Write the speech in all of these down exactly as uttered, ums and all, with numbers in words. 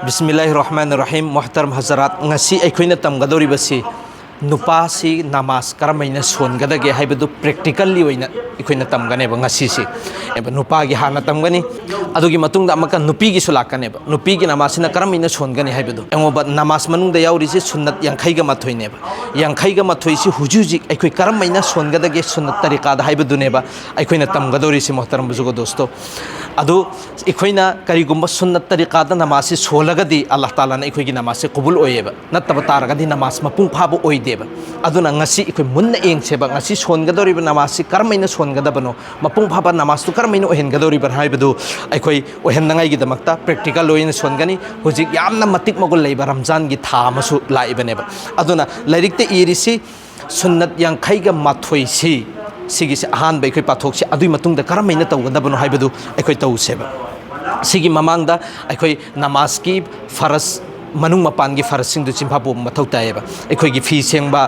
ꯕꯤꯁꯃꯤꯜꯂꯥꯍꯤꯔ ꯔꯍꯃꯥꯅꯤꯔ ꯔꯍꯤꯝ꯫ ꯃꯣꯍꯇꯔꯝ ꯍꯖꯔꯥꯠ, ꯉꯁꯤ ꯑꯩꯈꯣꯏꯅ ꯇꯝꯒꯗꯧꯔꯤꯕꯁꯤ ꯅꯨꯄꯥꯁꯤ ꯅꯃꯥꯖ ꯀꯔꯝꯍꯥꯏꯅ ꯁꯣꯟꯒꯗꯒꯦ ꯍꯥꯏꯕꯗꯨ practically ꯑꯣꯏꯅ ꯑꯩꯈꯣꯏꯅ ꯇꯝꯒꯅꯦꯕ ꯉꯁꯤꯁꯤ꯫ ꯅꯨꯄꯥꯒꯤ ꯍꯥꯟꯅ ꯇꯝꯒꯅꯤ, ꯑꯗꯨꯒꯤ ꯃꯇꯨꯡꯗ ꯑꯃꯨꯛꯀ ꯅꯨꯄꯤꯒꯤꯁꯨ ꯂꯥꯛꯀꯅꯦꯕ꯫ ꯅꯨꯄꯤꯒꯤ ꯅꯃꯥꯖꯁꯤꯅ ꯀꯔꯝꯍꯥꯏꯅ ꯁꯣꯟꯒꯅꯤ ꯍꯥꯏꯕꯗꯨ ꯌꯦꯡꯉꯣꯕ꯫ ꯅꯃꯥꯖ ꯃꯅꯨꯡꯗ ꯌꯥꯎꯔꯤꯁꯤ ꯁꯨꯟꯅꯠ ꯌꯥꯡꯈꯩꯒ ꯃꯥꯊꯣꯏꯅꯦꯕ꯫ ꯌꯥꯡꯈꯩꯒ ꯃꯥꯊꯣꯏꯁꯤ ꯍꯧꯖꯤꯛ ꯍꯧꯖꯤꯛ ꯑꯩꯈꯣꯏ ꯀꯔꯝꯍꯥꯏꯅ ꯁꯣꯟꯒꯗꯒꯦ ꯁꯨꯟꯅꯠ ꯇꯔꯤꯀꯥꯗ ꯍꯥꯏꯕꯗꯨꯅꯦꯕ ꯑꯩꯈꯣꯏꯅ ꯇꯝꯒꯗꯧꯔꯤꯁꯤ, ꯃꯣꯍꯇꯔꯝ ꯕꯨꯖꯨꯔꯒ ꯗꯣꯁꯇꯣ꯫ ꯑꯗꯨ ꯑꯩꯈꯣꯏꯅ ꯀꯔꯤꯒꯨꯝꯕ ꯁꯨꯟꯅꯠ ꯇꯔꯤꯀꯥꯗ ꯅꯃꯥꯖꯁꯤ ꯁꯣꯜꯂꯒꯗꯤ ꯑꯜꯂꯥꯍ ꯇꯥꯂꯥꯅ ꯑꯩꯈꯣꯏꯒꯤ ꯅꯃꯥꯖꯁꯤ ꯀꯕꯨꯜ ꯑꯣꯏꯌꯦꯕ, ꯅꯠꯇꯕ ꯇꯥꯔꯒꯗꯤ ꯅꯃꯥꯖ ꯃꯄꯨꯡ ꯐꯥꯕ ꯑꯣꯏꯗꯦꯕ꯫ ꯑꯗꯨꯅ ꯉꯁꯤ ꯑꯩꯈꯣꯏ ꯃꯨꯟꯅ ꯌꯦꯡꯁꯦꯕ, ꯉꯁꯤ ꯁꯣꯟꯒꯗꯧꯔꯤꯕ ꯅꯃꯥꯖꯁꯤ ꯀꯔꯝꯍꯥꯏꯅ ꯁꯣꯟꯒꯗꯕꯅꯣ, ꯃꯄꯨꯡ ꯐꯥꯕ ꯅꯃꯥꯖꯇꯨ ꯀꯔꯝꯍꯥꯏꯅ ꯑꯣꯏꯍꯟꯒꯗꯧꯔꯤꯕꯅꯣ ꯍꯥꯏꯕꯗꯨ ꯑꯩꯈꯣꯏ ꯑꯣꯏꯍꯟꯅꯉꯥꯏꯒꯤꯗꯃꯛꯇ practical ꯑꯣꯏꯅ ꯁꯣꯟꯒꯅꯤ꯫ ꯍꯧꯖꯤꯛ ꯌꯥꯝꯅ ꯃꯇꯤꯛ ꯃꯒꯨꯟ ꯂꯩꯕ ꯔꯝꯖꯥꯟꯒꯤ ꯊꯥ ꯑꯃꯁꯨ ꯂꯥꯛꯏꯕꯅꯦꯕ꯫ ꯑꯗꯨꯅ ꯂꯥꯏꯔꯤꯛꯇ ꯏꯔꯤꯁꯤ ꯁꯨꯟꯅꯠ ꯌꯥꯡꯈꯩꯒ ꯃꯥꯊꯣꯏꯁꯤ, ꯁꯤꯒꯤꯁꯤ ꯑꯍꯥꯟꯕ ꯑꯩꯈꯣꯏ ꯄꯥꯊꯣꯛꯁꯤ, ꯑꯗꯨꯒꯤ ꯃꯇꯨꯡꯗ ꯀꯔꯝꯍꯥꯏꯅ ꯇꯧꯒꯗꯕꯅꯣ ꯍꯥꯏꯕꯗꯨ ꯑꯩꯈꯣꯏ ꯇꯧꯁꯦꯕ꯫ ꯁꯤꯒꯤ ꯃꯃꯥꯡꯗ ꯑꯩꯈꯣꯏ ꯅꯃꯥꯖꯀꯤ ꯐꯔꯖ, ꯃꯅꯨꯡ ꯃꯄꯥꯟꯒꯤ ꯐꯔꯖꯁꯤꯡꯗꯨ ꯆꯤꯟꯐꯥ ꯄꯨꯕ ꯃꯊꯧ ꯇꯥꯏꯌꯦꯕ꯫ ꯑꯩꯈꯣꯏꯒꯤ ꯐꯤ ꯁꯦꯡꯕ,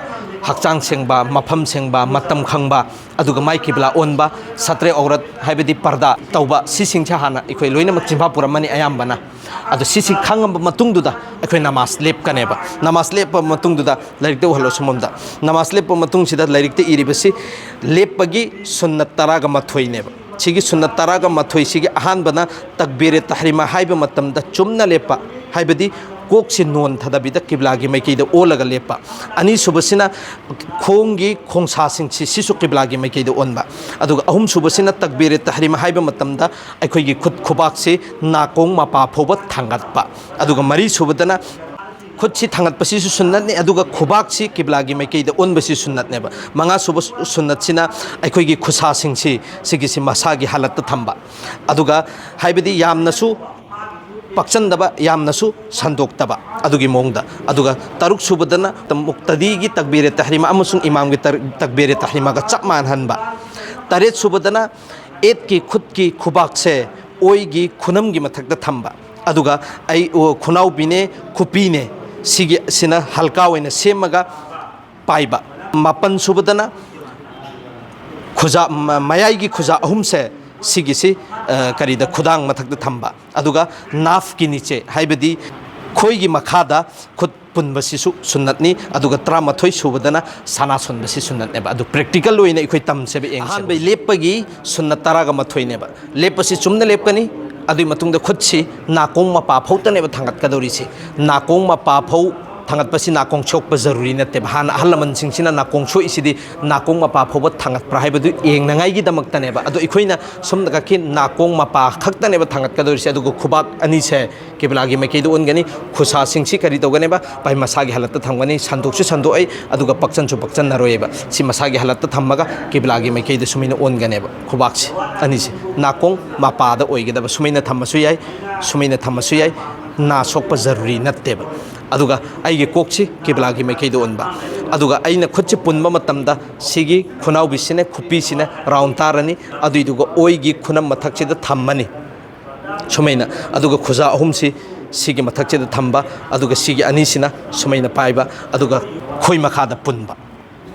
ꯍꯛꯆꯥꯡ ꯁꯦꯡꯕ, ꯃꯐꯝ ꯁꯦꯡꯕ, ꯃꯇꯝ ꯈꯪꯕ, ꯑꯗꯨꯒ ꯃꯥꯏ ꯀꯤꯕ꯭ꯂꯥ ꯑꯣꯟꯕ, ꯁꯇ꯭ꯔꯦ ꯑꯧꯔꯠ ꯍꯥꯏꯕꯗꯤ ꯄꯔꯗꯥ ꯇꯧꯕ, ꯁꯤꯁꯤꯡꯁꯦ ꯍꯥꯟꯅ ꯑꯩꯈꯣꯏ ꯂꯣꯏꯅꯃꯛ ꯆꯤꯟꯐꯥ ꯄꯨꯔꯝꯃꯅꯤ ꯑꯌꯥꯝꯕꯅ꯫ ꯑꯗꯣ ꯁꯤꯁꯤ ꯈꯪꯉꯕ ꯃꯇꯨꯡꯗꯨꯗ ꯑꯩꯈꯣꯏ ꯅꯃꯥꯖ ꯂꯦꯞꯀꯅꯦꯕ꯫ ꯅꯃꯥꯖ ꯂꯦꯞꯄ ꯃꯇꯨꯡꯗꯨꯗ ꯂꯥꯏꯔꯤꯛꯇ ꯎꯍꯜꯂꯣ ꯁꯣꯝꯂꯣꯝꯗ꯫ ꯅꯃꯥꯖ ꯂꯦꯞꯄ ꯃꯇꯨꯡꯁꯤꯗ ꯂꯥꯏꯔꯤꯛꯇ ꯏꯔꯤꯕꯁꯤ ꯂꯦꯞꯄꯒꯤ ꯁꯨꯟꯅꯠ ꯇꯔꯥꯒ ꯃꯥꯊꯣꯏꯅꯦꯕ꯫ ꯁꯤꯒꯤ ꯁꯨꯟꯅꯠ ꯇꯔꯥꯒ ꯃꯥꯊꯣꯏꯁꯤꯒꯤ ꯑꯍꯥꯟꯕꯅ ꯇꯛꯕꯤꯔꯦ ꯇꯍ꯭ꯔꯤꯃꯥ ꯍꯥꯏꯕ ꯃꯇꯝꯗ ꯆꯨꯝꯅ ꯂꯦꯞꯄ, ꯍꯥꯏꯕꯗꯤ ꯀꯣꯛꯁꯤ ꯅꯣꯟꯊꯗꯕꯤꯗ ꯀꯤꯕ꯭ꯂꯥꯒꯤ ꯃꯥꯏꯀꯩꯗ ꯑꯣꯜꯂꯒ ꯂꯦꯞꯄ꯫ ꯑꯅꯤꯁꯨꯕꯁꯤꯅ ꯈꯣꯡꯒꯤ ꯈꯣꯡꯁꯥꯁꯤꯡꯁꯤ ꯁꯤꯁꯨ ꯀꯤꯕ꯭ꯂꯥꯒꯤ ꯃꯥꯏꯀꯩꯗ ꯑꯣꯟꯕ꯫ ꯑꯗꯨꯒ ꯑꯍꯨꯝꯁꯨꯕꯁꯤꯅ ꯇꯛꯕꯤꯔꯦ ꯇꯍ꯭ꯔꯤꯃꯥ ꯍꯥꯏꯕ ꯃꯇꯝꯗ ꯑꯩꯈꯣꯏꯒꯤ ꯈꯨꯠ ꯈꯨꯕꯥꯛꯁꯤ ꯅꯥꯀꯣꯡ ꯃꯄꯥ ꯐꯥꯎꯕ ꯊꯥꯡꯒꯠꯄ꯫ ꯑꯗꯨꯒ ꯃꯔꯤꯁꯨꯕꯗꯅ ꯈꯨꯠꯁꯤ ꯊꯥꯡꯒꯠꯄꯁꯤꯁꯨ ꯁꯨꯟꯅꯠꯅꯤ, ꯑꯗꯨꯒ ꯈꯨꯕꯥꯛꯁꯤ ꯀꯤꯕ꯭ꯂꯥꯒꯤ ꯃꯥꯏꯀꯩꯗ ꯑꯣꯟꯕꯁꯤ ꯁꯨꯟꯅꯠꯅꯦꯕ꯫ ꯃꯉꯥꯁꯨꯕ ꯁꯨꯟꯅꯠꯁꯤꯅ ꯑꯩꯈꯣꯏꯒꯤ ꯈꯨꯠꯁꯥꯁꯤꯡꯁꯤ ꯁꯤꯒꯤꯁꯤ ꯃꯁꯥꯒꯤ ꯍꯥꯂꯠꯇ ꯊꯝꯕ, ꯑꯗꯨꯒ ꯍꯥꯏꯕꯗꯤ ꯌꯥꯝꯅꯁꯨ ꯄꯥꯛꯆꯟꯗꯕ, ꯌꯥꯝꯅꯁꯨ ꯁꯟꯗꯣꯛꯇꯕ, ꯑꯗꯨꯒꯤ ꯃꯑꯣꯡꯗ꯫ ꯑꯗꯨꯒ ꯇꯔꯨꯛ ꯁꯨꯕꯗꯅ ꯃꯨꯛꯇꯗꯤꯒꯤ ꯇꯛꯕꯤꯔꯦ ꯇꯍ꯭ꯔꯤꯃꯥ ꯑꯃꯁꯨꯡ ꯏꯃꯥꯝꯒꯤ ꯇꯔ-, ꯇꯛꯕꯤꯔꯦ ꯇꯍ꯭ꯔꯤꯃꯥꯒ ꯆꯞ ꯃꯥꯟꯅꯍꯟꯕ꯫ ꯇꯔꯦꯠ ꯁꯨꯕꯗꯅ ꯑꯦꯠꯀꯤ ꯈꯨꯠꯀꯤ ꯈꯨꯕꯥꯛꯁꯦ ꯑꯣꯏꯒꯤ ꯈꯨꯅꯝꯒꯤ ꯃꯊꯛꯇ ꯊꯝꯕ, ꯑꯗꯨꯒ ꯑꯩ, ꯑꯣ, ꯈꯨꯅꯥꯎꯕꯤꯅꯦ, ꯈꯨꯄꯤꯅꯦ, ꯁꯤꯒꯤ, ꯁꯤꯅ ꯍꯜꯀꯥ ꯑꯣꯏꯅ ꯁꯦꯝꯃꯒ ꯄꯥꯏꯕ꯫ ꯃꯥꯄꯟ ꯁꯨꯕꯗꯅ ꯈꯨꯖꯥ, ꯃ-, ꯃꯌꯥꯏꯒꯤ ꯈꯨꯖꯥ ꯑꯍꯨꯝꯁꯦ ꯁꯤꯒꯤꯁꯤ, ꯑ, ꯀꯔꯤꯗ, ꯈꯨꯗꯥꯡ ꯃꯊꯛꯇ ꯊꯝꯕ, ꯑꯗꯨꯒ ꯅꯥꯐꯀꯤ ꯅꯤꯆꯦ, ꯍꯥꯏꯕꯗꯤ ꯈꯣꯏꯒꯤ ꯃꯈꯥꯗ ꯈꯨꯠ ꯄꯨꯟꯕꯁꯤꯁꯨ ꯁꯨꯟꯅꯠꯅꯤ, ꯑꯗꯨꯒ ꯇꯔꯥꯃꯥꯊꯣꯏ ꯁꯨꯕꯗꯅ ꯁꯅꯥ ꯁꯣꯟꯕꯁꯤ ꯁꯨꯟꯅꯠꯅꯦꯕ꯫ ꯑꯗꯨ ꯄ꯭ꯔꯦꯛꯇꯤꯀꯦꯜ ꯑꯣꯏꯅ ꯑꯩꯈꯣꯏ ꯇꯝꯁꯦꯕ, ꯌꯦꯡꯁꯦꯕ꯫ ꯑꯍꯥꯟꯕꯩ ꯂꯦꯞꯄꯒꯤ ꯁꯨꯟꯅꯠ ꯇꯔꯥꯒ ꯃꯥꯊꯣꯏꯅꯦꯕ꯫ ꯂꯦꯞꯄꯁꯤ ꯆꯨꯝꯅ ꯂꯦꯞꯀꯅꯤ꯫ ꯑꯗꯨꯒꯤ ꯃꯇꯨꯡꯗ ꯈꯨꯠꯁꯤ ꯅꯥꯀꯣꯡ ꯃꯄꯥ ꯐꯥꯎꯇꯅꯦꯕ ꯊꯥꯡꯒꯠꯀꯗꯧꯔꯤꯁꯤ꯫ ꯅꯥꯀꯣꯡ ꯃꯄꯥ ꯐꯥꯎ ꯊꯥꯡꯒꯠꯄꯁꯤ ꯅꯥꯀꯣꯡ ꯁꯣꯛꯄ ꯖꯔꯨꯔꯤ ꯅꯠꯇꯦꯕ꯫ ꯍꯥꯟꯅ ꯑꯍꯜ ꯂꯃꯟꯁꯤꯡꯁꯤꯅ ꯅꯥꯀꯣꯡ ꯁꯣꯛꯏꯁꯤꯗꯤ ꯅꯥꯀꯣꯡ ꯃꯄꯥ ꯐꯥꯎꯕ ꯊꯥꯡꯒꯠꯄ꯭ꯔꯥ ꯍꯥꯏꯕꯗꯨ ꯌꯦꯡꯅꯉꯥꯏꯒꯤꯗꯃꯛꯇꯅꯦꯕ꯫ ꯑꯗꯣ ꯑꯩꯈꯣꯏꯅ ꯁꯣꯝꯗ ꯈꯛꯀꯤ ꯅꯥꯀꯣꯡ ꯃꯄꯥ ꯈꯛꯇꯅꯦꯕ ꯊꯥꯡꯒꯠꯀꯗꯧꯔꯤꯁꯦ꯫ ꯑꯗꯨꯒ ꯈꯨꯕꯥꯛ ꯑꯅꯤꯁꯦ ꯀꯤꯕꯤꯂꯥꯒꯤ ꯃꯥꯏꯀꯩꯗ ꯑꯣꯟꯒꯅꯤ꯫ ꯈꯨꯁꯥꯁꯤꯡꯁꯤ ꯀꯔꯤ ꯇꯧꯒꯅꯦꯕ? ꯚꯥꯏ, ꯃꯁꯥꯒꯤ ꯍꯥꯂꯠꯇ ꯊꯝꯒꯅꯤ꯫ ꯁꯟꯗꯣꯛꯁꯨ ꯁꯟꯗꯣꯛꯑꯣꯏ, ꯑꯗꯨꯒ ꯄꯛꯆꯟꯁꯨ ꯄꯛꯆꯟꯅꯔꯣꯏꯕ꯫ ꯁꯤ ꯃꯁꯥꯒꯤ ꯍꯥꯂꯠꯇ ꯊꯝꯃꯒ ꯀꯤꯕꯤꯂꯥꯒꯤ ꯃꯥꯏꯀꯩꯗ ꯁꯨꯃꯥꯏꯅ ꯑꯣꯟꯒꯅꯦꯕ꯫ ꯈꯨꯕꯥꯛꯁꯤ ꯑꯅꯤꯁꯤ ꯅꯥꯀꯣꯡ ꯃꯄꯥꯗ ꯑꯣꯏꯒꯗꯕ꯫ ꯁꯨꯃꯥꯏꯅ ꯊꯝꯃꯁꯨ ꯌꯥꯏ, ꯁꯨꯃꯥꯏꯅ ꯊꯝꯃꯁꯨ ꯌꯥꯏ꯫ ꯅꯥ ꯁꯣꯛꯄ ꯖꯔꯨꯔꯤ ꯅꯠꯇꯦꯕ꯫ ꯑꯗꯨꯒ ꯑꯩꯒꯤ ꯀꯣꯛꯁꯤ ꯀꯤꯕꯤꯂꯥꯒꯤ ꯃꯥꯏꯀꯩꯗ ꯑꯣꯟꯕ꯫ ꯑꯗꯨꯒ ꯑꯩꯅ ꯈꯨꯠꯁꯤ ꯄꯨꯟꯕ ꯃꯇꯝꯗ ꯁꯤꯒꯤ ꯈꯨꯅꯥꯎꯕꯤꯁꯤꯅ, ꯈꯨꯄꯤꯁꯤꯅ ꯔꯥꯎꯟ ꯇꯥꯔꯅꯤ꯫ ꯑꯗꯨꯏꯗꯨꯒ ꯑꯣꯏꯒꯤ ꯈꯨꯅꯝ ꯃꯊꯛꯁꯤꯗ ꯊꯝꯃꯅꯤ꯫ ꯁꯨꯃꯥꯏꯅ꯫ ꯑꯗꯨꯒ ꯈꯨꯖꯥ ꯑꯍꯨꯝꯁꯤ ꯁꯤꯒꯤ ꯃꯊꯛꯁꯤꯗ ꯊꯝꯕ, ꯑꯗꯨꯒ ꯁꯤꯒꯤ ꯑꯅꯤꯁꯤꯅ ꯁꯨꯃꯥꯏꯅ ꯄꯥꯏꯕ, ꯑꯗꯨꯒ ꯈꯣꯏ ꯃꯈꯥꯗ ꯄꯨꯟꯕ꯫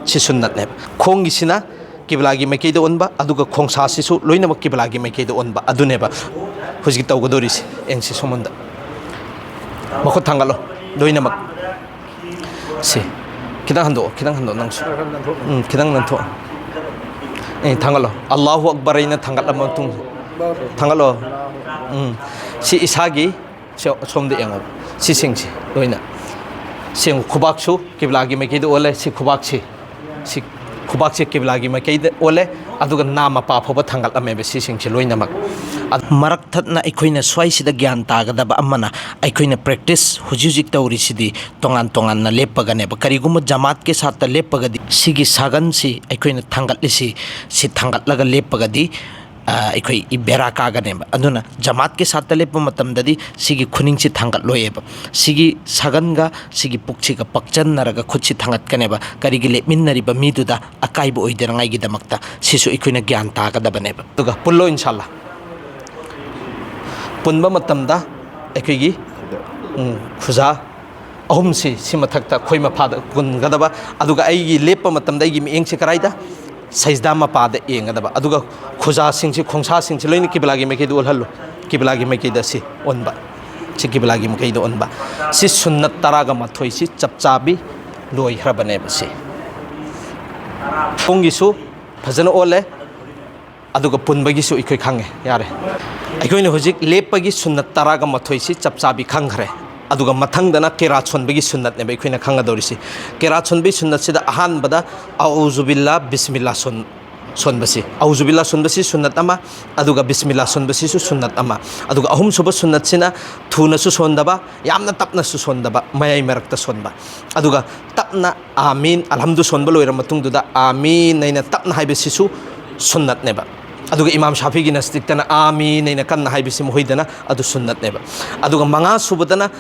ꯁꯤ ꯁꯨꯟꯅꯠꯅꯦꯕ꯫ ꯈꯣꯡꯒꯤꯁꯤꯅ ꯀꯤꯕꯤꯂꯥꯒꯤ ꯃꯥꯏꯀꯩꯗ ꯑꯣꯟꯕ, ꯑꯗꯨꯒ ꯈꯣꯡꯁꯥꯁꯤꯁꯨ ꯂꯣꯏꯅꯃꯛ ꯀꯤꯕꯤꯂꯥꯒꯤ ꯃꯥꯏꯀꯩꯗ ꯑꯣꯟꯕ꯫ ꯑꯗꯨꯅꯦꯕ ꯍꯧꯖꯤꯛ ꯇꯧꯒꯗꯧꯔꯤꯁꯤ꯫ ꯌꯦꯡꯁꯤ ꯁꯣꯝꯗ꯫ ꯃꯈꯨꯠ ꯊꯥꯡꯒꯠꯂꯣ ꯂꯣꯏꯅꯃꯛ꯫ ꯁꯤ ꯈꯤꯇꯪ ꯍꯟꯗꯣꯛꯑꯣ, ꯈꯤꯇꯪ ꯍꯟꯗꯣꯛꯑꯣ ꯅꯪꯁꯨ꯫ ꯎꯝ, ꯈꯤꯇꯪ ꯅꯟꯊꯣꯛꯑꯣ꯫ ꯑꯦ, ꯊꯥꯡꯒꯠꯂꯣ꯫ ꯑꯜꯂꯥꯍꯨ ꯑꯛꯕꯔ ꯑꯩꯅ ꯊꯥꯡꯒꯠꯂꯕ ꯃꯇꯨꯡ, ꯊꯥꯡꯒꯠꯂꯣ꯫ ꯎꯝ꯫ ꯁꯤ ꯏꯁꯥꯒꯤ, ꯁꯤ ꯁꯣꯝꯗ ꯌꯦꯡꯉꯣ꯫ ꯁꯤꯁꯤꯡꯁꯤ ꯂꯣꯏꯅ꯫ ꯁꯤ ꯌꯦꯡꯉꯨ, ꯈꯨꯕꯥꯛꯁꯨ ꯀꯤꯕꯤꯂꯥꯒꯤ ꯃꯥꯏꯀꯩꯗ ꯑꯣꯜꯂꯦ꯫ ꯁꯤ ꯈꯨꯕꯥꯛꯁꯤ, ꯁꯤ ꯈꯨꯕꯥꯛꯁꯦ ꯀꯤꯕꯤꯂꯥꯒꯤ ꯃꯥꯏꯀꯩꯗ ꯑꯣꯜꯂꯦ꯫ ꯑꯗꯨꯒ ꯅꯥ ꯃꯄꯥ ꯐꯥꯎꯕ ꯊꯥꯡꯒꯠꯂꯝꯃꯦꯕ ꯁꯤꯁꯤꯡꯁꯤ ꯂꯣꯏꯅꯃꯛ꯫ ꯑꯗꯨ ꯃꯔꯛ ꯊꯠꯅ ꯑꯩꯈꯣꯏꯅ ꯁ꯭ꯋꯥꯏꯁꯤꯗ ꯒ꯭ꯌꯥꯟ ꯇꯥꯒꯗꯕ ꯑꯃꯅ, ꯑꯩꯈꯣꯏꯅ ꯄ꯭ꯔꯦꯛꯇꯤꯁ ꯍꯧꯖꯤꯛ ꯍꯧꯖꯤꯛ ꯇꯧꯔꯤꯁꯤꯗꯤ ꯇꯣꯉꯥꯟ ꯇꯣꯉꯥꯟꯅ ꯂꯦꯞꯄꯒꯅꯦꯕ꯫ ꯀꯔꯤꯒꯨꯝꯕ ꯖꯃꯥꯠꯀꯤ ꯁꯥꯠꯇ ꯂꯦꯞꯄꯒꯗꯤ ꯁꯤꯒꯤ ꯁꯥꯒꯟꯁꯤ ꯑꯩꯈꯣꯏꯅ ꯊꯥꯡꯒꯠꯂꯤꯁꯤ, ꯁꯤ ꯊꯥꯡꯒꯠꯂꯒ ꯂꯦꯞꯄꯒꯗꯤ, ꯑ, ꯑꯩꯈꯣꯏ ꯏ ꯕꯦꯔꯥ ꯀꯥꯒꯅꯦꯕ꯫ ꯑꯗꯨꯅ ꯖꯃꯥꯠꯀꯤ ꯁꯥꯠꯇ ꯂꯦꯞꯄ ꯃꯇꯝꯗꯗꯤ ꯁꯤꯒꯤ ꯈꯨꯅꯤꯡꯁꯤ ꯊꯥꯡꯒꯠꯂꯣꯏꯌꯦꯕ꯫ ꯁꯤꯒꯤ ꯁꯥꯒꯟꯒ ꯁꯤꯒꯤ ꯄꯨꯛꯁꯤꯒ ꯄꯛꯆꯟꯅꯔꯒ ꯈꯨꯠꯁꯤ ꯊꯥꯡꯒꯠꯀꯅꯦꯕ꯫ ꯀꯔꯤꯒꯤ? ꯂꯦꯞꯃꯤꯟꯅꯔꯤꯕ ꯃꯤꯗꯨꯗ ꯑꯀꯥꯏꯕ ꯑꯣꯏꯗꯅꯉꯥꯏꯒꯤꯗꯃꯛꯇ꯫ ꯁꯤꯁꯨ ꯑꯩꯈꯣꯏꯅ ꯒ꯭ꯌꯥꯟ ꯇꯥꯒꯗꯕꯅꯦꯕ꯫ ꯑꯗꯨꯒ ꯄꯨꯜꯂꯣ ꯏꯟꯁꯥꯜꯂꯥ꯫ ꯄꯨꯟꯕ ꯃꯇꯝꯗ ꯑꯩꯈꯣꯏꯒꯤ, ꯎꯝ, ꯈꯨꯖꯥ ꯑꯍꯨꯝꯁꯤ ꯁꯤ ꯃꯊꯛꯇ ꯈꯣꯏ ꯃꯐꯥꯗ ꯀꯨꯟꯒꯗꯕ꯫ ꯑꯗꯨꯒ ꯑꯩꯒꯤ ꯂꯦꯞꯄ ꯃꯇꯝꯗ ꯑꯩꯒꯤ ꯃꯤꯠꯌꯦꯡꯁꯦ ꯀꯗꯥꯏꯗ? ꯁꯩꯖꯗꯥ ꯃꯄꯥꯗ ꯌꯦꯡꯒꯗꯕ, ꯑꯗꯨꯒ ꯈꯨꯖꯥꯁꯤꯡꯁꯤ, ꯈꯣꯡꯁꯥꯁꯤꯡꯁꯤ ꯂꯣꯏꯅ ꯀꯤꯕꯤꯂꯥꯒꯤ ꯃꯥꯏꯀꯩꯗ ꯑꯣꯜꯍꯜꯂꯨ꯫ ꯀꯤꯕꯤꯂꯥꯒꯤ ꯃꯥꯏꯀꯩꯗ ꯁꯤ ꯑꯣꯟꯕ, ꯁꯤ ꯀꯤꯕꯤꯂꯥꯒꯤ ꯃꯥꯏꯀꯩꯗ ꯑꯣꯟꯕ꯫ ꯁꯤ ꯁꯨꯟꯅꯠ ꯇꯔꯥꯒ ꯃꯥꯊꯣꯏꯁꯤ ꯆꯞ ꯆꯥꯕꯤ ꯂꯣꯏꯈ꯭ꯔꯕꯅꯦꯕ꯫ ꯁꯤ ꯄꯨꯡꯒꯤꯁꯨ ꯐꯖꯅ ꯑꯣꯜꯂꯦ, ꯑꯗꯨꯒ ꯄꯨꯟꯕꯒꯤꯁꯨ ꯑꯩꯈꯣꯏ ꯈꯪꯉꯦ꯫ ꯌꯥꯔꯦ, ꯑꯩꯈꯣꯏꯅ ꯍꯧꯖꯤꯛ ꯂꯦꯞꯄꯒꯤ ꯁꯨꯟꯅꯠ ꯇꯔꯥꯒ ꯃꯥꯊꯣꯏꯁꯤ ꯆꯞ ꯆꯥꯕꯤ ꯈꯪꯈ꯭ꯔꯦ꯫ ꯑꯗꯨꯒ ꯃꯊꯪꯗꯅ ꯀꯤꯔꯥꯠ ꯁꯣꯟꯕꯒꯤ ꯁꯨꯟꯅꯠꯅꯦꯕ ꯑꯩꯈꯣꯏꯅ ꯈꯪꯒꯗꯧꯔꯤꯁꯤ꯫ ꯀꯤꯔꯥꯠ ꯁꯣꯟꯕꯒꯤ ꯁꯨꯟꯅꯠꯁꯤꯗ ꯑꯍꯥꯟꯕꯗ ꯑꯎꯖꯨꯕꯤꯜꯂꯥ, ꯕꯤꯁꯃꯤꯜꯂꯥ ꯁꯣꯟ ꯁꯣꯟꯕꯁꯤ, ꯑꯎꯖꯨꯕꯤꯜꯂꯥ ꯁꯣꯟꯕꯁꯤ ꯁꯨꯟꯅꯠ ꯑꯃ, ꯑꯗꯨꯒ ꯕꯤꯁꯃꯤꯜꯂꯥ ꯁꯣꯟꯕꯁꯤꯁꯨ ꯁꯨꯟꯅꯠ ꯑꯃ꯫ ꯑꯗꯨꯒ ꯑꯍꯨꯝꯁꯨꯕ ꯁꯨꯟꯅꯠꯁꯤꯅ ꯊꯨꯅꯁꯨ ꯁꯣꯟꯗꯕ, ꯌꯥꯝꯅ ꯇꯞꯅꯁꯨ ꯁꯣꯟꯗꯕ, ꯃꯌꯥꯏ ꯃꯔꯛꯇ ꯁꯣꯟꯕ꯫ ꯑꯗꯨꯒ ꯇꯞꯅ ꯑꯥꯃꯤꯟ, ꯑꯜꯍꯝꯗꯨ ꯁꯣꯟꯕ ꯂꯣꯏꯔ ꯃꯇꯨꯡꯗꯨꯗ ꯑꯥꯃꯤꯟ ꯍꯥꯏꯅ ꯇꯞꯅ ꯍꯥꯏꯕꯁꯤꯁꯨ ꯁꯨꯟꯅꯠꯅꯦꯕ꯫ ꯑꯗꯨꯒ ꯏꯃꯥꯝ ꯁꯥꯐꯤꯒꯤ ꯅꯁꯇꯤꯛꯇꯅ ꯑꯥꯃꯤꯟ ꯍꯥꯏꯅ ꯀꯟꯅ ꯍꯥꯏꯕꯁꯤ ꯃꯈꯣꯏꯗꯅ ꯑꯗꯨ ꯁꯨꯟꯅꯠꯅꯦꯕ꯫ ꯑꯗꯨꯒ ꯃꯉꯥ ꯁꯨꯕꯗꯅ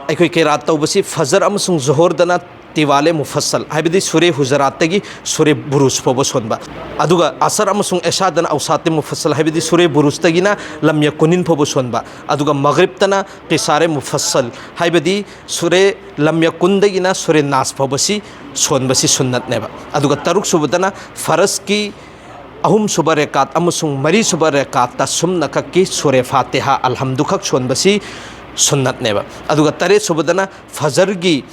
ꯑꯩꯈꯣꯏ ꯀꯤꯔꯥꯠ ꯇꯧꯕꯁꯤ ꯐꯖꯔ ꯑꯃꯁꯨꯡ ꯖꯣꯍꯣꯔꯗꯅ ꯇꯤꯋꯥꯂꯦ ꯃꯨꯐꯁꯜ, ꯍꯥꯏꯕꯗꯤ ꯁꯨꯔꯦ ꯍꯨꯖꯔꯥꯠꯇꯒꯤ ꯁꯨꯔꯦ ꯕꯨꯔꯨꯖ ꯐꯥꯎꯕ ꯁꯣꯟꯕ, ꯑꯗꯨꯒ ꯑꯁꯔ ꯑꯃꯁꯨꯡ ꯑꯦꯁꯥꯗꯅ ꯑꯧꯁꯥꯇꯦ ꯃꯨꯐꯁꯜ, ꯍꯥꯏꯕꯗꯤ ꯁꯨꯔꯦ ꯕꯨꯔꯨꯖꯇꯒꯤꯅ ꯂꯝꯌ ꯀꯨꯅꯤꯟ ꯐꯥꯎꯕ ꯁꯣꯟꯕ, ꯑꯗꯨꯒ ꯃꯒ꯭ꯔꯤꯕꯇꯅ ꯀꯤꯁꯥꯔꯦ ꯃꯨꯐꯁꯜ, ꯍꯥꯏꯕꯗꯤ ꯁꯨꯔꯦ ꯂꯝꯌ ꯀꯨꯟꯗꯒꯤꯅ ꯁꯨꯔꯦ ꯅꯥꯁ ꯐꯥꯎꯕꯁꯤ ꯁꯣꯟꯕꯁꯤ ꯁꯨꯟꯅꯠꯅꯦꯕ꯫ ꯑꯗꯨꯒ ꯇꯔꯨꯛ ꯁꯨꯕꯗꯅ ꯐꯔꯁꯀꯤ ꯑꯍꯨꯝꯁꯨꯕ ꯔꯦꯀꯥꯠ ꯑꯃꯁꯨꯡ ꯃꯔꯤꯁꯨꯕ ꯔꯦꯀꯥꯠꯇ ꯁꯨꯝꯅꯈꯛꯀꯤ ꯁꯨꯔꯦ ꯐꯥꯇꯤꯍꯥ ꯑꯜꯍꯝꯗꯨꯈꯛ ꯁꯣꯟꯕꯁꯤ ꯁꯨꯟꯅꯠꯅꯦꯕ꯫ ꯑꯗꯨꯒ ꯇꯔꯦꯠ ꯁꯨꯕꯗꯅ ꯐꯖꯔꯒꯤ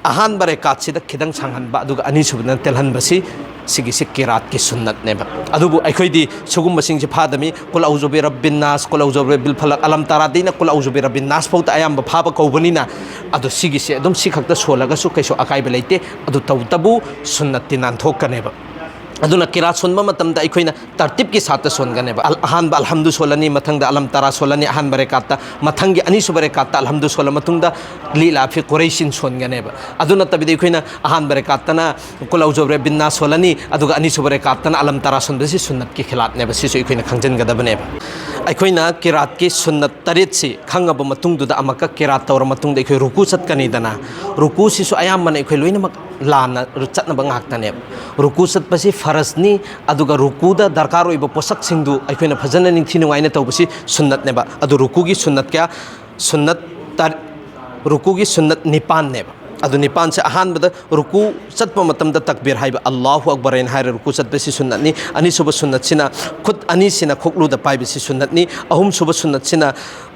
ꯑꯍꯥꯟꯕ ꯔꯦꯀꯥꯠꯁꯤꯗ ꯈꯤꯇꯪ ꯁꯥꯡꯍꯟꯕ, ꯑꯗꯨꯒ ꯑꯅꯤꯁꯨꯕꯗꯅ ꯇꯦꯜꯍꯟꯕꯁꯤ, ꯁꯤꯒꯤꯁꯤ ꯀꯤꯔꯥꯠꯀꯤ ꯁꯨꯟꯅꯠꯅꯦꯕ꯫ ꯑꯗꯨꯕꯨ ꯑꯩꯈꯣꯏꯗꯤ ꯁꯤꯒꯨꯝꯕꯁꯤꯡꯁꯤ ꯐꯥꯗꯃꯤ, ꯀꯨꯜ ꯑꯎꯖꯨ ꯕꯤ ꯔꯕꯤꯟ ꯅꯥꯁ, ꯀꯨꯜ ꯑꯎꯖꯨ ꯕꯤ ꯔꯕꯤꯜ ꯐꯂꯛ, ꯑꯂꯝ ꯇꯥꯔꯥꯗꯩꯅ ꯀꯨꯜ ꯑꯎꯖꯨ ꯕꯤ ꯔꯕꯤꯟ ꯅꯥꯁ ꯐꯥꯎꯗ ꯑꯌꯥꯝꯕ ꯐꯥꯕ ꯀꯧꯕꯅꯤꯅ, ꯑꯗꯣ ꯁꯤꯒꯤꯁꯦ ꯑꯗꯨꯝ ꯁꯤ ꯈꯛꯇ ꯁꯣꯜꯂꯒꯁꯨ ꯀꯩꯁꯨ ꯑꯀꯥꯏꯕ ꯂꯩꯇꯦ꯫ ꯑꯗꯨ ꯇꯧꯕꯇꯕꯨ ꯁꯨꯟꯅꯠꯇꯤ ꯅꯥꯟꯊꯣꯛꯀꯅꯦꯕ꯫ ꯑꯗꯨꯅ ꯀꯤꯔꯥꯠ ꯁꯣꯟꯕ ꯃꯇꯝꯗ ꯑꯩꯈꯣꯏꯅ ꯇꯔꯇꯤꯞꯀꯤ ꯁꯥꯠꯇ ꯁꯣꯟꯒꯅꯦꯕ꯫ ꯑꯜ-, ꯑꯍꯥꯟꯕ ꯑꯜꯍꯝꯗꯨ ꯁꯣꯜꯂꯅꯤ, ꯃꯊꯪꯗ ꯑꯂꯝ ꯇꯔꯥ ꯁꯣꯜꯂꯅꯤ ꯑꯍꯥꯟꯕ ꯔꯦꯀꯥꯠꯇ, ꯃꯊꯪꯒꯤ ꯑꯅꯤꯁꯨꯕ ꯔꯦꯀꯥꯠꯇ ꯑꯜꯍꯝꯗꯨ ꯁꯣꯜꯂ ꯃꯇꯨꯡꯗ ꯂꯤ ꯂꯥꯐꯤ ꯀꯨꯔꯩꯁꯤꯟ ꯁꯣꯟꯒꯅꯦꯕ꯫ ꯑꯗꯨ ꯅꯠꯇꯕꯤꯗ ꯑꯩꯈꯣꯏꯅ ꯑꯍꯥꯟꯕ ꯔꯦꯀꯥꯠꯇꯅ ꯀꯨꯜ ꯑꯎꯖꯨ ꯕꯤ ꯔꯕꯤꯟ ꯅꯥꯁ ꯁꯣꯜꯂꯅꯤ, ꯑꯗꯨꯒ ꯑꯅꯤꯁꯨꯕ ꯔꯦꯀꯥꯠꯇꯅ ꯑꯂꯝ ꯇꯔꯥ ꯁꯣꯟꯕꯁꯤ ꯁꯨꯟꯅꯠꯀꯤ ꯈꯤꯂꯥꯠꯅꯦꯕ꯫ ꯁꯤꯁꯨ ꯑꯩꯈꯣꯏꯅ ꯈꯪꯖꯤꯟꯒꯗꯕꯅꯦꯕ꯫ ꯑꯩꯈꯣꯏꯅ ꯀꯤꯔꯥꯠꯀꯤ ꯁꯨꯟꯅꯠ ꯇꯔꯦꯠꯁꯤ ꯈꯪꯉꯕ ꯃꯇꯨꯡꯗꯨꯗ ꯑꯃꯨꯛꯀ ꯀꯤꯔꯥꯠ ꯇꯧꯔ ꯃꯇꯨꯡꯗ ꯑꯩꯈꯣꯏ ꯔꯨꯀꯨ ꯆꯠꯀꯅꯤꯗꯅ, ꯔꯨꯀꯨꯁꯤꯁꯨ ꯑꯌꯥꯝꯕꯅ ꯑꯩꯈꯣꯏ ꯂꯣꯏꯅꯃꯛ ꯂꯥꯟꯅ ꯆꯠꯅꯕ ꯉꯥꯛꯇꯅꯦꯕ꯫ ꯔꯨꯀꯨ ꯆꯠꯄꯁꯤ ꯐꯔꯖꯅꯤ, ꯑꯗꯨꯒ ꯔꯨꯀꯨꯗ ꯗꯔꯀꯥꯔ ꯑꯣꯏꯕ ꯄꯣꯠꯁꯛꯁꯤꯡꯗꯨ ꯑꯩꯈꯣꯏꯅ ꯐꯖꯅ ꯅꯤꯡꯊꯤ ꯅꯨꯡꯉꯥꯏꯅ ꯇꯧꯕꯁꯤ ꯁꯨꯟꯅꯠꯅꯦꯕ꯫ ꯑꯗꯨ ꯔꯨꯀꯨꯒꯤ ꯁꯨꯟꯅꯠ ꯀꯌꯥ? ꯁꯨꯟꯅꯠ ꯇꯔ-, ꯔꯨꯀꯨꯒꯤ ꯁꯨꯟꯅꯠ ꯅꯤꯄꯥꯟꯅꯦꯕ꯫ ꯑꯗꯨ ꯅꯤꯄꯥꯟꯁꯦ ꯑꯍꯥꯟꯕꯗ ꯔꯨꯀꯨ ꯆꯠꯄ ꯃꯇꯝꯗ ꯇꯛꯕꯤꯔ ꯍꯥꯏꯕ, "ꯑꯜꯂꯥꯍꯨ ꯑꯛꯕꯔ" ꯍꯥꯏꯅ ꯍꯥꯏꯔ ꯔꯨꯀꯨ ꯆꯠꯄꯁꯤ ꯁꯨꯟꯅꯠꯅꯤ꯫ ꯑꯅꯤꯁꯨꯕ ꯁꯨꯟꯅꯠꯁꯤꯅ ꯈꯨꯠ ꯑꯅꯤꯁꯤꯅ ꯈꯨꯛꯂꯨꯗ ꯄꯥꯏꯕꯁꯤ ꯁꯨꯟꯅꯠꯅꯤ꯫ ꯑꯍꯨꯝꯁꯨꯕ ꯁꯨꯟꯅꯠꯁꯤꯅ